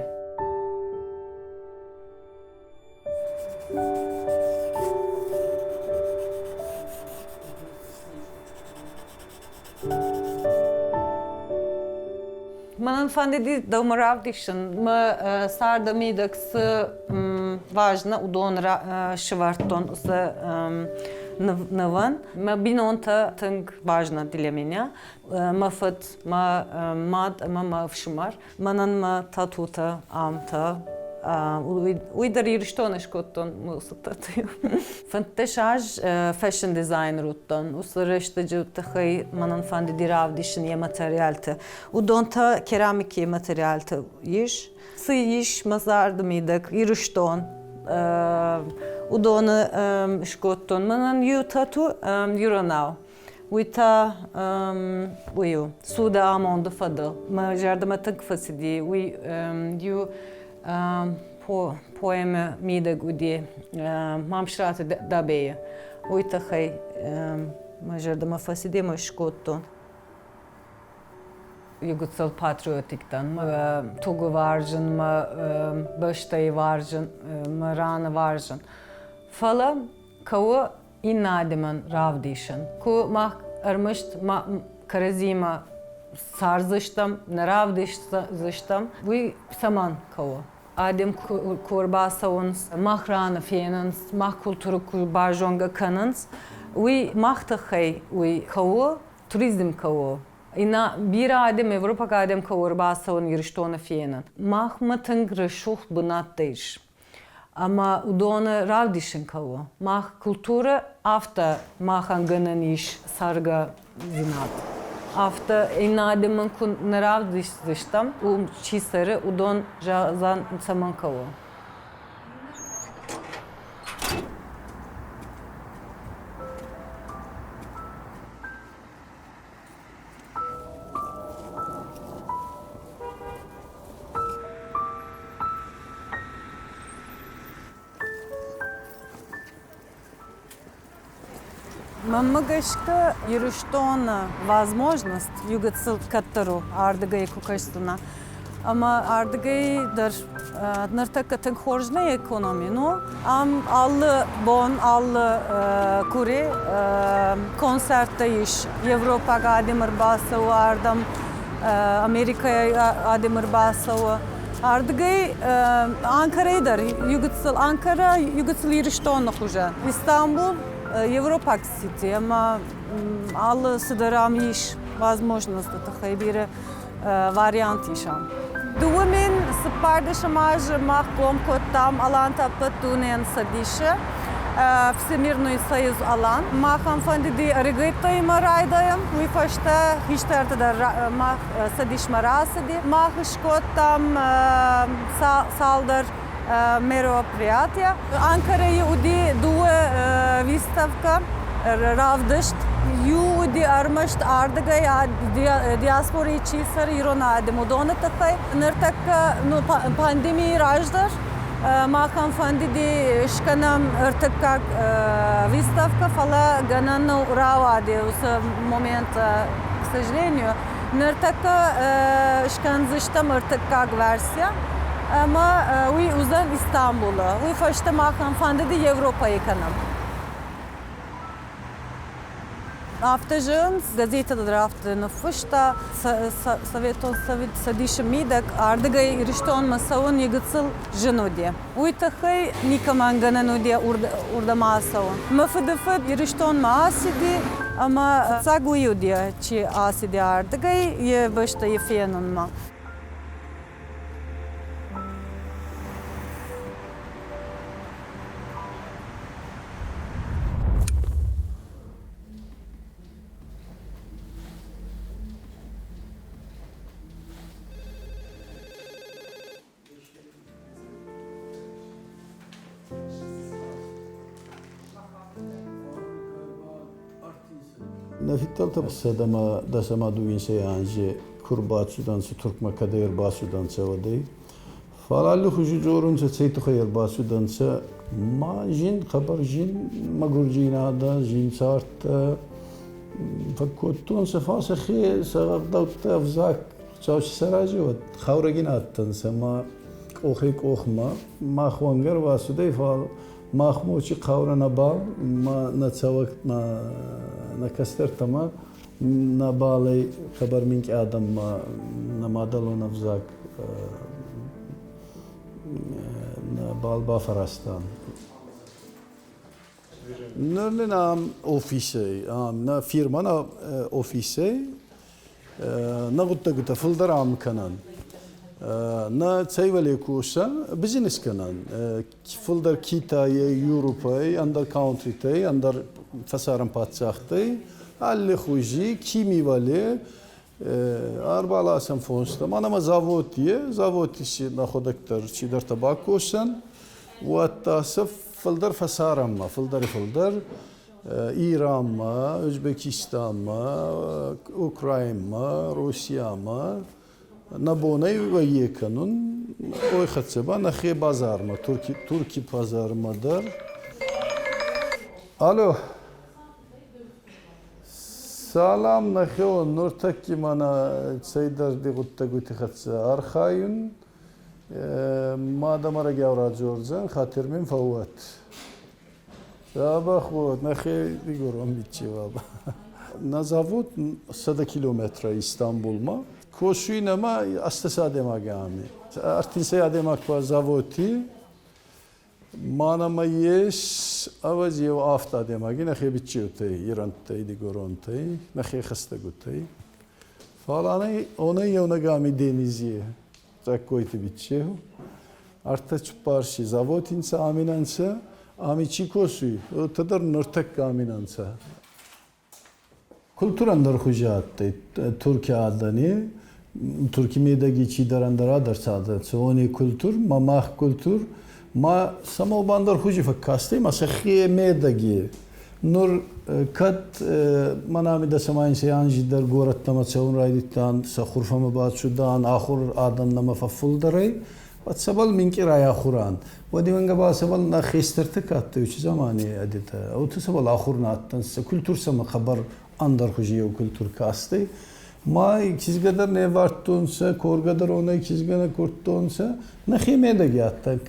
Мӕнӕн фӕндыди дӕумӕ равдисын, мӕ царды мидӕг цы важно, уыдон сывӕрдтон уыцы нывӕн. Мӕ бинонтӕ тынг важно для меня. Мӕ фыд, мӕ мад ӕмӕ мӕ ӕфсымӕр. Мӕнӕн мӕ татутӕ, амтӕ. Уый дӕр Ирыстоны скодтон уыцы тату. 15 аз fashion дизайнер уыдтӕн. Уыцы рӕстӕджы тыххӕй мӕнӕн фӕндыди равдисын йӕ материалтӕ. Уыдон та керамикӕйы материалтӕ ис. Цы ис мӕ царды мидӕг Ирыстон, уыдоны скодтон. Мӕнӕн иу тату иронау. Уый та уый у цуды амонды фӕдыл. Мӕ зӕрдӕмӕ тынг фӕцыди. Уый иу поэмӕ мидӕг уыди Мамсыраты Дӕбейы. Уый тыххӕй мӕ зӕрдӕмӕ фӕцыди ӕмӕ скодтон. Югуцал патриотиктӕн, тугы варзын, мӕ бӕстӕйы варзын, мӕ раны варзын. Фӕлӕ кӕуы иннӕ адӕмӕн равдисын. Куы мах ӕрмӕст кӕрӕдзимӕ цӕрдзыстӕм, нӕ равдисдзыстӕм, уый цӕмӕн хъӕуы? Адӕм куы ӕрбацӕуынц, мах раны фенынц, мах культурӕ куы базонгӕ кӕнынц, уый мах тыххӕй уый хъӕуы, туризм хъӕуы. Иннӕ бирӕ адӕм, европаг адӕм куы ӕрбацӕуын Ирыстоны фенын. Махмӕ тынг рӕсугъд бынӕттӕ ис. Ӕмӕ уыдоны равдисын хъӕуы. Мах культурӕ афтӕ махӕн гӕнӕн ис цӕргӕдзинад. Афтӕ иннӕ адӕмӕн куы нӕ равдисдзыстӕм, уым чи цӕры, уыдон зӕгъдзӕн цӕмӕн хъӕуы. Мӕнмӕ гӕсгӕ, Ирыстоны возможность иугӕцыл кӕддӕр у, ардыгӕй куы кӕсдзынӕ. Ӕмӕ ардыгӕй дӕр ныртӕккӕ тынг хорз нӕ экономи, но ам алы бон, алы кури концерттӕ ис. Европаг адӕм ӕрбацӕуы ардӕм, Америкӕйы адӕм ӕрбацӕуы. Ардыгӕй Анкарайы дӕр иугыццыл Анкара иугыццыл Ирыстоны хуызӕн. Истанбул европаг сити ӕмӕ алы цыдӕр ам ис возможносты тыххӕй бирӕ вариант ис ам. 2014 азы мах гом кодтам Аланты ӕппӕтдунейон цӕдисы Всемирный союз Алан. Махӕн фӕндыди ӕрыгӕттӕимӕ райдайӕм, уый фӕстӕ хистӕрты дӕр мах цӕдисмӕ рацыди. Мах скодтам цалдӕр мероприятия. Анкарайы уыди дыууӕ выставкӕ, равдыст. Иу уыди ӕрмӕст ардыгӕй диаспорайы чи цӕры, ирон адӕм, уыдоны тыххӕй. Ныртӕккӕ ну, пандемийы раздӕр махӕн фӕндыди скӕнӕм ӕртыккаг выставкӕ, фӕлӕ гӕнӕн рауади уыцы момент, к сожалению. Ныртӕккӕ скӕндзыстӕм ӕртыккаг версия ӕмӕ уый уыдзӕн Истанбулы. Уый фӕстӕ махӕн фӕндыди Европӕйы кӕнӕм. Афтӕ зӕгъынц, газеты дӕр афтӕ ныффыста, Советон Цӕдисы мидӕг ардыгӕй Ирыстонмӕ цӕуын йӕ гыццыл зын уыди. Уый тыххӕй никӕмӕн гӕнӕн уыди уырдӕм ацӕуын. Мӕ фыдыфыд Ирыстонмӕ ацыди ӕмӕ фыццаг уый уыди, чи ацыди ардыгӕй йӕ бӕстӕйы фенынмӕ. Нӕ фидтӕлтӕ 112 анзи ку рбацудӕнцӕ Туркмӕ, кӕдӕй ӕрбацудӕнцӕ, уӕдӕй. Фал аллихузи дзорунцӕ, цӕй туххӕй ӕрбацудӕнцӕ. Ма зин, хъӕбӕр зин мӕгурдзийнадӕ, зин цардтӕ фӕккодтонцӕ, фал сӕхе сӕ ӕгъдӕуттӕ, ӕвзаг Хуцау си сарази уӕд, хъаурӕгин адтӕнцӕ ма къохӕй-къохмӕ. Мах уӕнгӕ ӕрбацудӕй, фал мах мочи хъаурӕ нӕбал, ма нӕ цӕуӕг нӕ кӕстӕртӕмӕ нӕбал ӕй хъӕбӕр минкъий адӕммӕ нӕ мадӕлон ӕвзаг нӕбал бафӕразтан. Ныр нын ам офисӕй, ам нӕ фирмӕ нӕ офисӕй нӕ гъуддӕгутӕ фулдӕр ам кӕнӕн. Нӕ цӕйвӕле косӕн, бизнес кӕнӕн. Фулдӕр Китайӕй, Европӕй, ӕндӕр каунтритӕй, ӕндӕр фӕсарӕн паддзӕхтӕй, алли хузи, кимивӕле ӕрбаласӕн фонстӕ. Мӕнӕ ма завод е, заводи си нӕхуӕдӕг дӕр цидӕртӕ бакосӕн, уӕдта сӕ фулдӕр фӕсарӕнмӕ, фулдӕри-фулдӕр Иранмӕ, Узбекистанмӕ, Украинмӕ, Россиямӕ. Нӕ бонӕй вӕййе кӕнун, уой хӕццӕ ба нӕхе базармӕ, Турки базармӕ дӕр. Алло. Салам, нӕхеуон, нуртӕкки мӕнӕ цӕйдӕр ди гъуддӕгути хӕццӕ архайун. Ма дӕмӕ рагиау радзордзӕн, хатир мин фӕууӕд. Дзӕбӕх уод, нӕхе дигорон биччеуӕ. Нӕ завод 100 километрӕ Истанбулмӕ. Косуй нӕмӕ ӕстдӕс адӕймаги ами. Ӕртинсӕй адӕймаг ба заводи. Ма нӕмӕ ес, ӕвӕдзи, еу авд адӕймаги нӕхе биччеутӕй, ирӕнттӕй, дигоронтӕй, нӕхе хӕстӕгутӕй. Фал онӕй еунӕг ами Денизи Цӕгкойти биччеу. Ӕртӕ цуппар си заводи нцӕ, ами нӕ нцӕ. Ами чи косуй, уотӕ дӕр нуртӕккӕ ами нӕ нцӕ. Культур ӕндӕрхузи адтӕй Турки адӕни, Турки медӕги чидӕр ӕндӕр ӕдӕрцадӕнцӕ, уони культур, ма мах культур, ма сӕмӕ ӕндӕрхузи фӕккастӕй, ма сӕхе медӕги. Нур кӕд мӕн ами дӕсӕмӕ анзи дӕр горӕттӕмӕ цӕун райдӕдтан, сӕ хурфӕмӕ бацудан, ахур адӕм нӕмӕ фӕффулдӕр ӕй, уӕд сӕбӕл минкъий райахуран. Уӕди уӕнгӕ ба сӕбӕл нӕ хестӕртӕ ка адтӕй, уци замани адетӕ, уотӕ сӕбӕл ахур нӕ адтӕнцӕ, культур сӕмӕ хъӕбӕр ӕндӕрхузи еу культур кастӕй. Ма кизгӕ дӕр не вардтонцӕ, коргӕ дӕр онӕй кизгӕ нӕ курдтонцӕ, нӕхе медӕги адтӕн.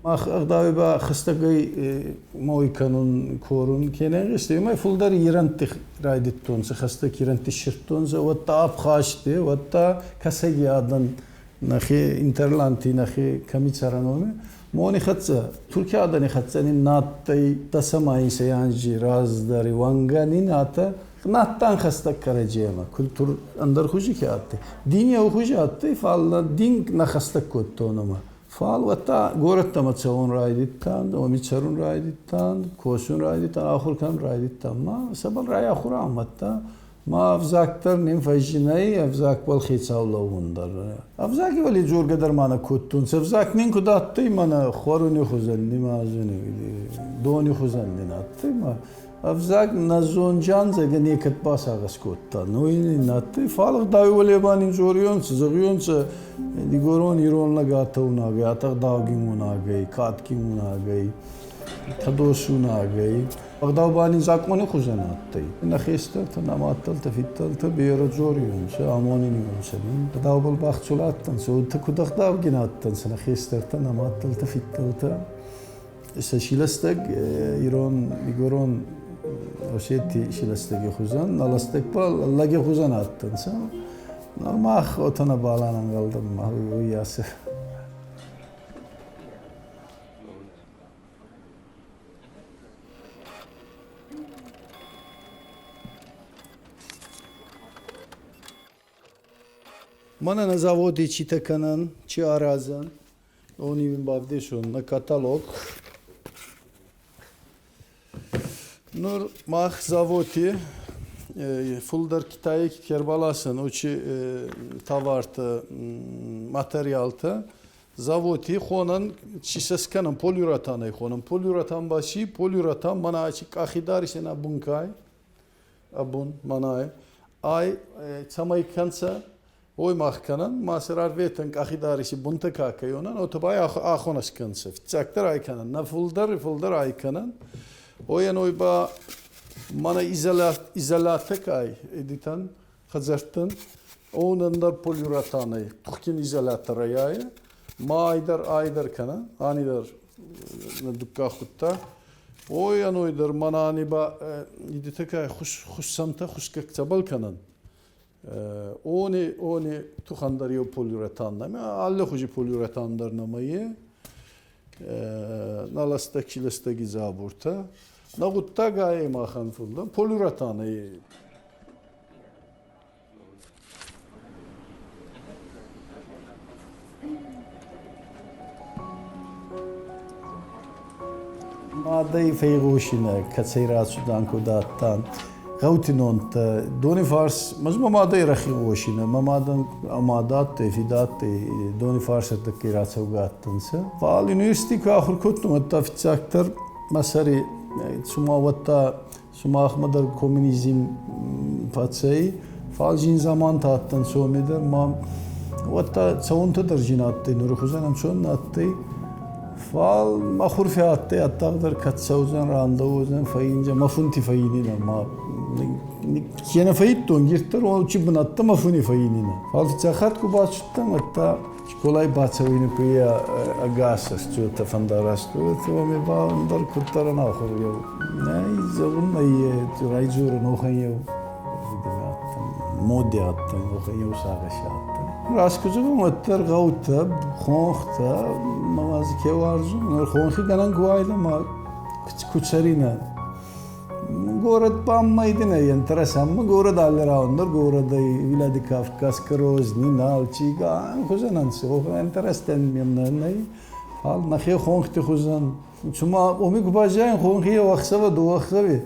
Мах ӕгъдауи ба хӕстӕгӕй мой кӕнун корун ке не гъистӕй, уымӕй фулдӕр ирӕнтти райдӕдтонцӕ, хӕстӕг ирӕнтти ссирдтонцӕ, уӕдта Абхазти, уӕдта Кӕсӕги адӕн нӕхе интерланти нӕхе кӕми цӕрӕн, уоми. Мони хӕццӕ, Турки адӕни хӕццӕ нин на адтӕй дӕсӕмӕ инсӕй анзи раздӕри уӕнгӕ нин атӕ надтан хӕстӕг кӕрӕдземӕ, культур ӕндӕр хузи ке адтӕй. Дин еу хузи адтӕй, фал дин нӕ хӕстӕг кодтон ӕма. Фал уӕдта горӕттӕмӕ цӕун райдӕдтан, уоми цӕрун райдӕдтан, косун райдӕдтан, ахур кӕнун райдӕдтан. Ма цӕбӕл райахур ан, мадта ма ӕвзаг дӕр нин фӕззинӕй, ӕвзагбӕл хецау лӕуун дӕр. Ӕвзаги уӕле дзоргӕ дӕр ма нӕ кодтонцӕ. Ӕвзаг нин куд адтӕй, мӕнӕ хуӕруни хузӕн, нимӕдзуни, дони хузӕн нин адтӕй. Ма ӕвзаг нӕ зонджан зӕгӕ некӕд басагъӕс кодта. Ну ин адтӕй, фал ӕгъдауи уӕле ба нин дзориуонцӕ, зӕгъиуонцӕ, дигорон ирон лӕг атӕ унагӕй, атӕ ӕгъдаугин унагӕй, кадгин унагӕй, кӕдос унагӕй. Ӕгъдау ба нин закъони хузӕн адтӕй. Нӕ хестӕртӕ, нӕ мадтӕлтӕ, фидтӕлтӕ берӕ дзориуонцӕ, амониниуонцӕ нин. Ӕгъдаубӕл бахцул адтӕнцӕ, удта куд ӕгъдаугин адтӕнцӕ нӕ хестӕртӕ, нӕ мадтӕлтӕ, фидтӕлтӕ. Сӕ силӕстӕг ирон, дигорон Осети силӕстӕги хузӕн, нӕлӕстӕг ба лӕги хузӕн адтӕнцӕ. Нур мах уотӕ нӕбал ан ӕнгъӕлдӕн, уоййасӕ. Мӕнӕ нӕ заводи читӕ кӕнӕн, чи аразӕн, уони уин бавдесун нӕ каталог. Нур мах заводи фулдӕр Китайи ке ӕрбаласӕн, учи товартӕ, материалтӕ заводи хонӕн, чи сӕ скӕнӕн, полиуретанӕй хонӕн. Полиуретан ба си, полиуретан мӕнӕ аци къахидари сенӕ бункай. абон мӕнӕй ай цӕмӕй кӕнцӕ, уой мах кӕнӕн, ма сӕ рарветӕн къахидариси бунтӕ ка кӕйонӕн, ото ба ахонӕс кӕнцӕ. Фиццагдӕр ай кӕнӕн, нӕ фулдӕр фулдӕр ай кӕнӕн. Ойӕн ой ба мӕнӕ изолятӕ ка ай эдитӕн хӕдзӕрттӕн, онӕн дӕр полиуретанӕй тухгин изоляторӕй ай, ма айдӕр айдӕр кӕнӕн, ани дӕр нӕ дуккаг худта. Ой, ӕной дӕр мӕнӕ ани ба идитӕ ка хуссӕнтӕ хусгӕ цӕбӕл кӕнӕн. Они тухӕн дӕр еу полиуретан нӕма, аллихузи полиуретан дӕр нӕма е. На лӕстӕг лӕстӕги дзабуртӕ. На гъуддаг ӕй махӕн фулдӕр полиуретан ӕй. Мадӕй фегъосинӕ, кӕцӕй рацудан, куд адтан. Гъӕути нонтӕ Донифарс, мӕ мадӕй рахигъосинӕ, мӕ мадӕн мадӕ адтӕй, фидӕ адтӕй, Донифарсӕрдӕггӕй рацӕугӕ адтӕнцӕ. Фал университети ку ахур кодтон, уӕдта фиццагдӕр мӕ сӕри цума уӕдта сумахмӕ дӕр коммунизм фӕцӕй, фал зин замантӕ адтӕнцӕ уоми дӕр ма уӕдта цӕунтӕ дӕр зин адтӕй, нури хузӕн ӕнцон нӕ адтӕй. Фал мӕ хурфи адтӕй, ӕддагдӕр кӕд цӕудзӕн, рандӕуодзӕн, фӕйиндзӕн, мӕ фунти фӕййининӕ ма кенӕ фӕййидтон, гирддӕр чи бунӕттӕ мӕ фуни фӕййининӕ. Фал фиццаг хатт ку бацудтӕн, уӕдта Школай бацӕуини ку ӕгас ӕсцотӕ фӕндараст уоми ба ӕндӕр куддӕр ӕнахур еу. Нӕ зӕгъун райдзорун охӕн еу адтӕн, моди адтӕн, охӕн еу сагъӕси адтӕн. Раст ку зӕгъон, уӕддӕр гъӕутӕ, хонхтӕ мӕ ке уарзун, хонхи гӕнӕн ку уайдӕ, ма ку цӕринӕ. Город паммайдина интересам, город аллераундер, город Владикавказ, Грозный, Нальчик, хузананси, интересен мемнӕй. Фал нӕхе хонхти хузӕн. Цума уоми ку баззайӕн хонхи еу ӕхсӕвӕ, дууӕ ӕхсӕви,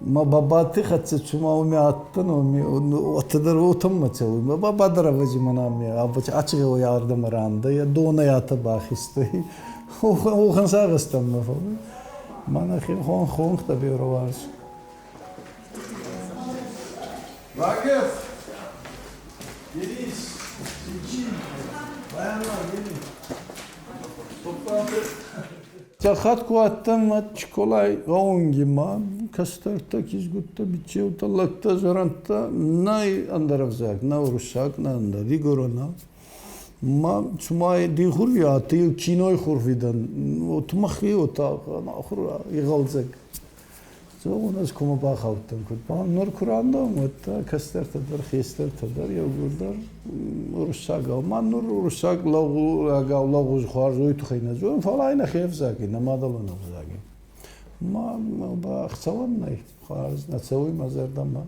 ма бабати хӕццӕ цума уоми адтӕн, уоми уотӕ дӕр уотӕммӕ цӕуй. Ма баба дӕр ӕвӕдзи мӕнӕ ами аци гъӕуй ардӕмӕ рандӕй, донӕй атӕ бахизтӕй. Уӕхӕн сагъӕстӕммӕ фал. Ма нӕхе хонхтӕ берӕ уарзун. Vakıf! Deniz, Seçil, bayanlar gelin. Toplantı. Хатт ку адтӕн ма Чиколай гъӕунги ма кӕстӕртӕ, кизгуттӕ, биччеутӕ, лӕгтӕ, зӕрӕндтӕ нӕй ӕндӕр ӕвзаг, нӕ уруссаг, нӕ ӕндӕр, дигоронау. Ма цума дин хурфи адтӕй, киной хурфи дӕн, отмахи отӕ ахур игъӕлдзӕг. Зӕгъун, ӕз кумӕ бахаудтӕн, куд ба нур ку рандӕун, уӕдта кӕстӕртӕ дӕр, хестӕртӕ дӕр, еугур дӕр уруссагау. Ма нур уруссаг лӕгау лӕгъуз хуарз уой туххӕй нӕ дзорун, фал ай нӕхе ӕвзаги, нӕ мадӕлон ӕвзаги. Ма ба ӕхцӕуӕн нӕй, хуарз нӕ цӕуй мӕ зӕрдӕмӕ.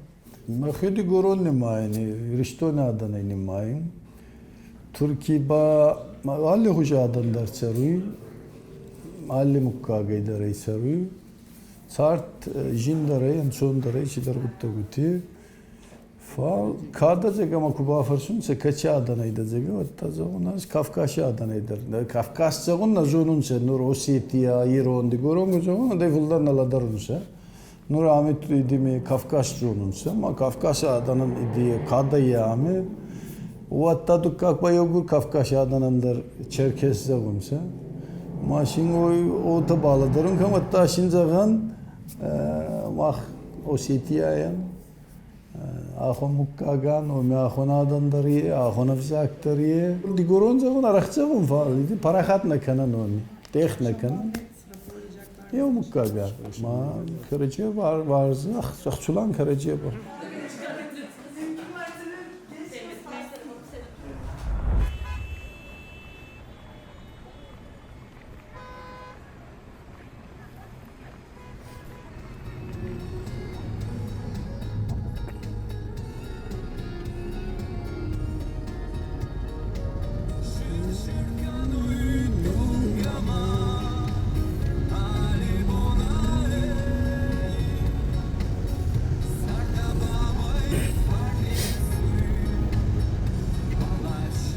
Мӕхе дигорон нимайун, Иристони адӕнӕй нимайун. Турки ба аллихузи адӕн дӕр цӕруй, алли муггагӕй дӕр ӕй цӕруй. Цард зиндӕр ӕй, ӕнцондӕр ӕй цидӕр гъуддӕгути. Фал кадӕ дзегӕмӕ ку бафӕрсунцӕ, кӕци адӕнӕй дӕ дзега, уӕдта зӕгъун, ӕз Кавкази адӕнӕй дӕр. Кавказ зӕгъун нӕ зонунцӕ, нур Осетия, Ирон, Дигорон зӕгъун, ӕндӕр фулдӕр нӕ лӕдӕрунцӕ. Нур ами идими Кавказ зонунцӕ, ма Кавкази адӕнӕн иди кадӕ е ами. Уӕдта дуккаг ба еугур Кавкази адӕнӕн дӕр черкес зӕгъунцӕ. Ма син уой уотӕ балӕдӕрун кӕн, уӕдта син зӕгъӕн, мах Осетияйӕн, ахон муггагӕн, уоми ахон адӕн дӕр е, ахон ӕвзаг дӕр е. Дигорон зӕгъун, арӕх зӕгъун, фал парахат нӕ кӕнӕн уоми, дех нӕ кӕнӕн. Еу муггагӕ. Ма кӕрӕдзе уарзун, ӕхцулан кӕрӕдзе ба.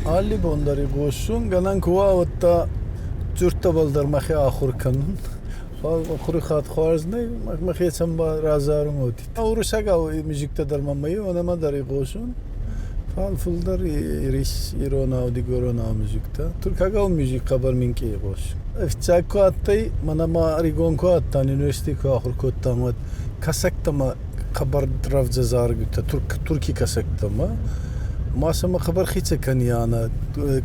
Алли бон дӕр игъосун, гӕнӕн ку уа, уӕдта дзурдтӕбӕл дӕр мӕхе ахур кӕнун. Фал хури хатт хуарз нӕй, мӕхецӕн ба разарун уотид. Уруссагау музиктӕ дӕр мӕмӕ уонӕмӕ дӕр игъосун. Фал фулдӕр ирис иронау, дигоронау музиктӕ. Туркагау музик хъӕбӕр минкъий игъосун. Фиццаг ку адтӕй, мӕнӕ ма ӕригон ку адтан, университети ку ахур кодтан, уӕд кӕсӕгтӕмӕ хъӕбӕр рӕвдзӕ заргутӕ, турки кӕсӕгтӕмӕ. Ма сӕмӕ хъӕбӕр хицӕ кӕнианӕ.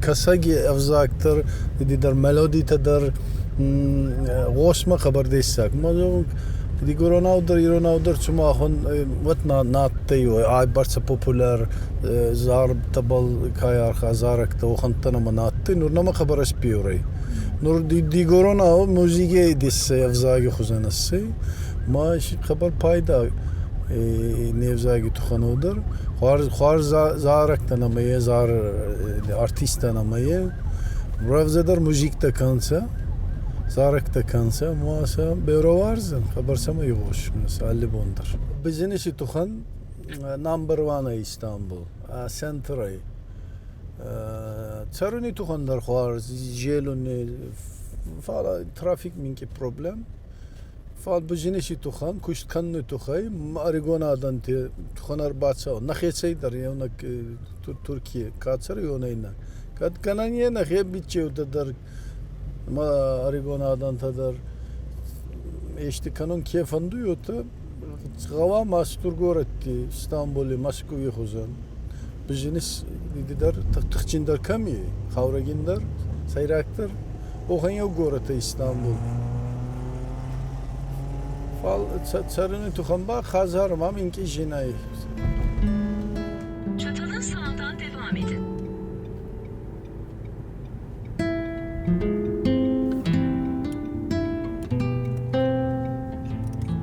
Кӕсӕги ӕвзаг дӕр, дӕр мелодитӕ дӕр гъосмӕ хъӕбӕр дессаг. Ма дигоронау дӕр, иронау дӕр цума хон уӕд на адтӕй айбӕрцӕ популяр зартӕбӕл ка арха зарӕгтӕ, уӕхӕнттӕ нӕмӕ на адтӕй. Нур нӕмӕ хъӕбӕр ӕспиурӕй. Нур дигоронау музике дессӕй ӕвзаги хузӕн иссӕй. Ма хъӕбӕр пайда не взаги туххӕн дӕр. Хуарз зарӕгтӕ нӕмӕ е, зар артисттӕ нӕмӕ е. Рӕвдзӕдӕр музиктӕ кӕнцӕ, зарӕгтӕ кӕнцӕ, ма сӕ берӕ уарзӕн, хъӕбӕр сӕмӕ игъосун алли бон дӕр. Бизнеси туххӕн number one ӕй Истанбул, центр ӕй. Цӕруни туххӕн дӕр хуарз, зелуни, фал трафик минкъий проблем. Фал бизнеси туххӕн, куст кӕнуни туххӕй ӕригон адӕмти туххӕн ӕрбацӕуӕн. Нӕхецӕй дӕр еунӕг Турки ка цӕруй, уонӕй нӕ. Кӕд гӕнӕн е нӕхе биччеутӕ дӕр ма ӕригон адӕмтӕ дӕр ести кӕнун ке фӕндуй, уотӕ гъӕуама устур горӕтти, Стамбули, Мӕскуи хузӕн бизнес дӕр тухгиндӕр кӕми, хъаурӕгиндӕр, сӕйрагдӕр, уӕхӕн еу горӕт ӕй Истанбул. Фал цӕруни туххӕн ба хӕдзарӕ ма минкъий зин ӕй. Çatalın sağından devam edin.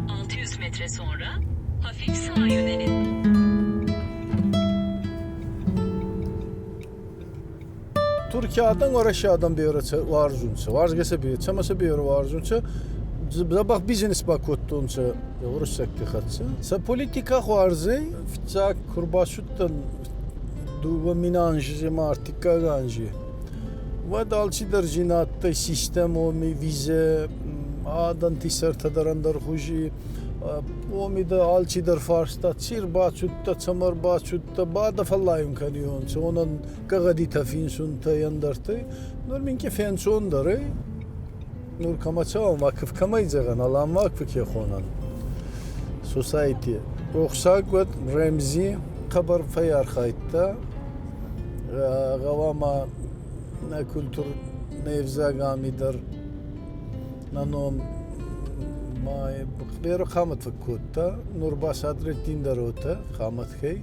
...600 metre sonra hafif sağa yönelin. Турки адӕм Уӕрӕсе адӕм берӕ уарзунцӕ, уарзгӕ сӕ берӕ, цӕмӕ сӕ берӕ уарзунцӕ. Дзӕбӕх бизнес бакодтонцӕ уруссӕгти хӕццӕ. Сӕ политикӕ хуарз ӕй. Фиццаг ку рбацудтӕн 2000 анзи ма ӕртиккаг анзи, уӕд алцидӕр зин адтӕй системӕ уоми визӕ, адӕмти сӕртӕ дӕр ӕндӕрхузи. Уоми дӕ алцидӕр фарста, ци рбацудтӕ, цӕмӕ рбацудтӕ, ба дӕ фӕллайун кӕниуонцӕ, уонӕн гӕгъӕдитӕ финсунтӕ, ӕндӕртӕй. Нур минкъий фенцондӕр ӕй. Нур кӕмӕ цӕуӕн, вакыф кӕмӕй зӕгъӕн, Алан вакфы ке хонӕн. Society. Рохсаг уӕд Ремзи хъӕбӕр фӕйархайдта. Гъӕуама нӕ культур, не взаг ами дӕр нӕ ном ма берӕ хъамат фӕккодта. Нур ба Садреттин дӕр уотӕ хъаматхӕй.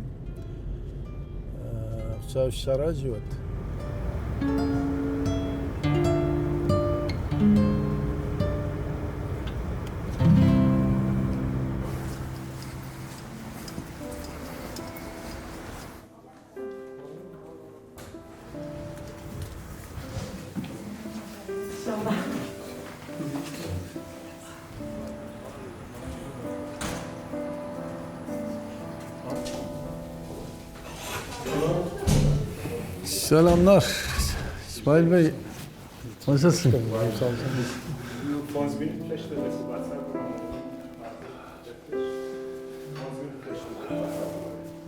Хуцау исарази уӕд. Selamlar. İsmail Bey, nasılsın?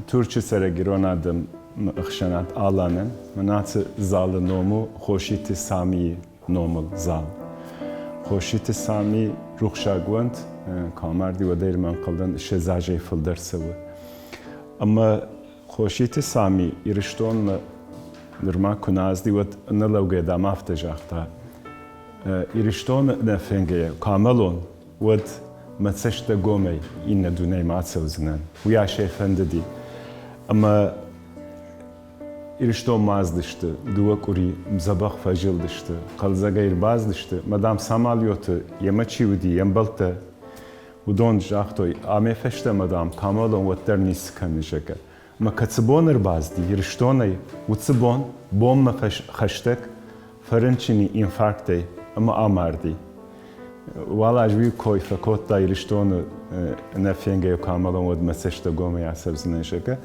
Турчы цӕрӕг ирон адӕмы ӕхсӕнад Аланӕн мӕнӕ ацы залы ном у Хоситы Самийы номыл зал. Хоситы Сами рухсаг уӕнт, куы амарди, уӕдӕй ӕрмӕнхъӕлдӕн 20 азӕй фылдӕр цӕуы. Ӕмӕ Хоситы Сами Ирыстонмӕ нырма куы нӕ ацыди, уӕд ӕнӕлӕугӕ дам афтӕ загъта: Ирыстоны нӕ фенгӕйӕ куы амӕлон, уӕд мӕ цӕст гомӕй иннӕ дунеймӕ ацӕудзынӕн. Уый асӕй фӕндыди. Ӕмӕ Ирыстонмӕ ацыдысты, дыууӕ къуыри дзӕбӕх фӕзылдысты, хъӕлдзӕгӕй ӕрбацыдысты. Мадам Самалиоты йемӕ чи уыди, йе мбӕлттӕ, уыдон загътой, амӕй фӕстӕмӕ, дам, Камалон уӕддӕр ницы кӕны, зӕгъгӕ. Ӕмӕ кӕцы бон ӕрбацыди Ирыстонӕй, уыцы бон, бонмӕ хӕстӕг, фӕрынчыни инфарктӕй ӕмӕ амарди. Уал аз уый кой фӕкодта Ирыстоны ӕнӕфенгӕ куы амӕлон, уӕд мӕ цӕстӕгомӕй ацӕудзынӕн, зӕгъгӕ.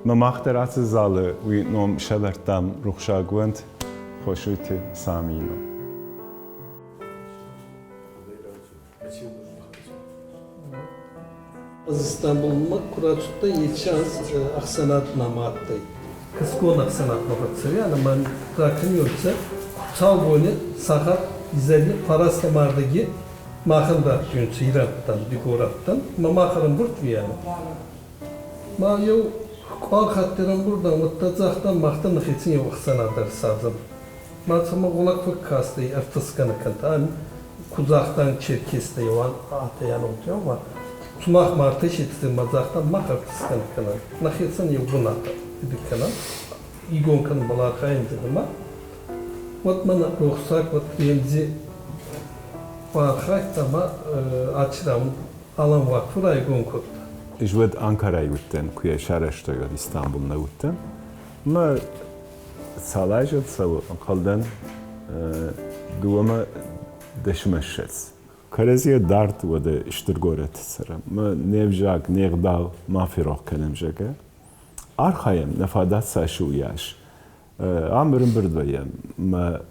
Ӕмӕ мах дӕр ацы залы уый ном сӕвӕрдтам рухсаг уӕнт Хосойты Самийы ном. Ӕз Стамбулмӕ куы рацыдтӕн, еци анз ӕхсӕнад нӕма адтӕй. Кӕсгон ӕхсӕнадмӕ фӕццӕуианӕ ӕма ракӕниуонцӕ хуцаубони сахат изӕри фарастӕмӕрдӕги махӕн раттиуонцӕ ирӕнттӕн, дигорӕнттӕн, ма мах ӕрӕмбурд уианӕ. Ма еу къуар хатти ӕрӕмбурд ан, уӕдта загътан, мах дӕр нӕхецӕн еу ӕхсӕнадӕ ӕрсадзӕн. Ма цӕмӕ гъулӕг фӕккастӕй ӕртӕсгӕнӕ кӕнтӕ. Ку загътан черкестӕ еуан атӕйан ма сумах ма ӕртӕсетитӕ ма загътан мах ӕртӕсгӕнӕ кӕнӕн. Нӕхецӕн еу бунат кӕнӕн. Игон кӕнбӕл архайӕн ма. Уӕд мӕн рохсаг уӕд Ремзи баархайдта ма ачирам Alan Vakfı райгон кодта. Ӕз уӕд Анкарайы уыдтӕн, куы йӕ сарӕзтой, уӕд Истанбул нӕ уыдтӕн. Мӕ цал азы цӕуы, ӕнхъӕлдӕн, дыууӕмӕ дӕсмӕ ссӕдз. Кӕрӕдзийӕ дард уӕдӕ стыр горӕты цӕрӕм. Мӕ не взаг, не гъдау ма ферох кӕнӕм, зӕгъгӕ. Архайӕм, нӕ фадат цас у, уыйас. Ам ӕрӕмбырд вӕййӕм. Мӕ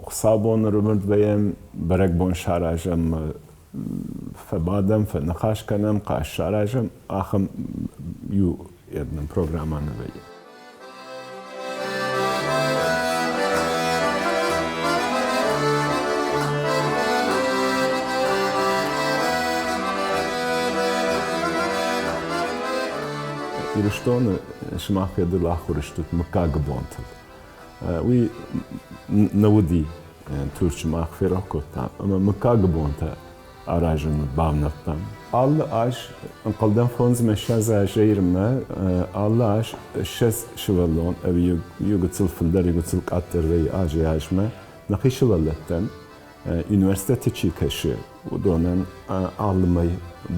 хуыцаубон ӕрӕмбырд вӕййӕм, бӕрӕгбон саразӕм, фӕбадӕм, фӕныхас кӕнӕм, хъазт саразӕм, ахӕм иу нын программӕ нӕ вӕййы. Ирыстоны сымах федыл ахуыр стут мыггагы бонтыл. Уый нӕ уыди Турчы мах ферох кодтам ӕмӕ мыггагы бонтӕ аразынмӕ бавнӕлдтам. Алы аз, ӕнхъӕлдӕн 25 азӕй ирмӕ, алы аз 20 сывӕллон ӕви иу гыццыл фылдӕр, иу гыццыл къаддӕр вӕййы азӕй-азмӕ нӕхи сывӕллӕттӕн университеты чи кӕсы, уыдонӕн алы мӕй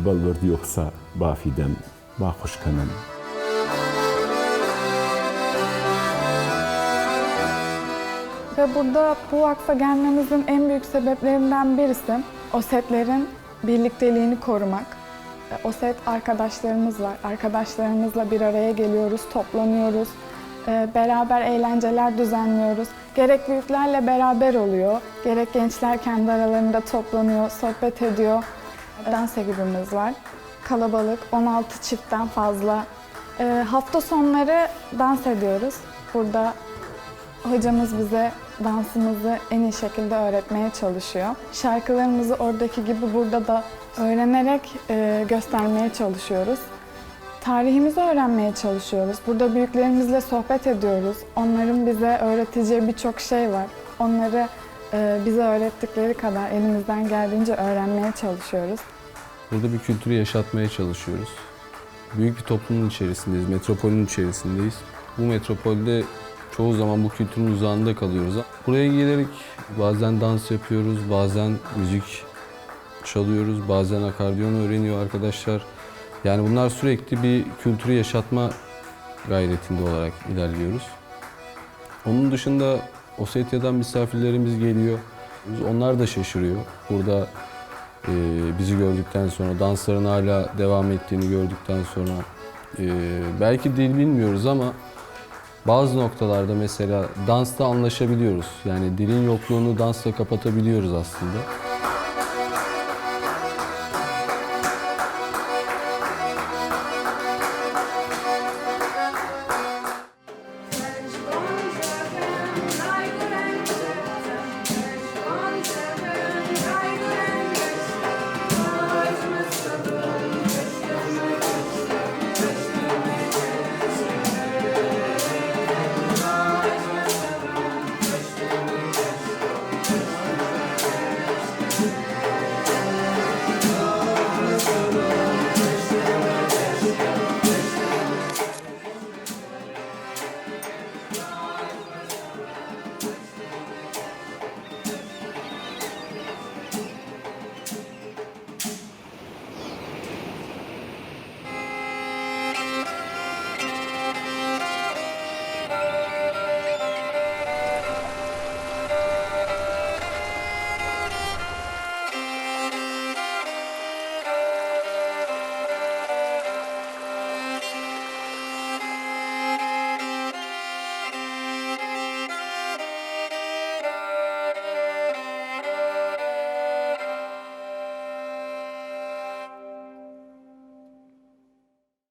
бӕлвырд иу ӕхца бафидӕм, баххуыс кӕнӕм. Ve burada bu vakfa gelmemizin en büyük sebeplerinden birisi o setlerin birlikteliğini korumak. O set arkadaşlarımız var. Arkadaşlarımızla bir araya geliyoruz, toplanıyoruz. Beraber eğlenceler düzenliyoruz. Gerek büyüklerle beraber oluyor, gerek gençler kendi aralarında toplanıyor, sohbet ediyor. Dans ekibimiz var. Kalabalık, 16 çiftten fazla. Hafta sonları dans ediyoruz. Burada hocamız bize dansımızı en iyi şekilde öğretmeye çalışıyor. Şarkılarımızı oradaki gibi burada da öğrenerek göstermeye çalışıyoruz. Tarihimizi öğrenmeye çalışıyoruz. Burada büyüklerimizle sohbet ediyoruz. Onların bize öğreteceği birçok şey var. Onları bize öğrettikleri kadar elimizden geldiğince öğrenmeye çalışıyoruz. Burada bir kültürü yaşatmaya çalışıyoruz. Büyük bir toplumun içerisindeyiz, metropolün içerisindeyiz. Bu metropolde çoğu zaman bu kültürün uzağında kalıyoruz. Buraya gelerek bazen dans yapıyoruz, bazen müzik çalıyoruz, bazen akordeon öğreniyor arkadaşlar. Yani bunlar sürekli bir kültürü yaşatma gayretinde olarak ilerliyoruz. Onun dışında Osetya'dan misafirlerimiz geliyor. Onlar da şaşırıyor. Burada bizi gördükten sonra, dansların hala devam ettiğini gördükten sonra belki dil bilmiyoruz ama bazı noktalarda mesela dansta anlaşabiliyoruz. Yani dilin yokluğunu dansla kapatabiliyoruz aslında.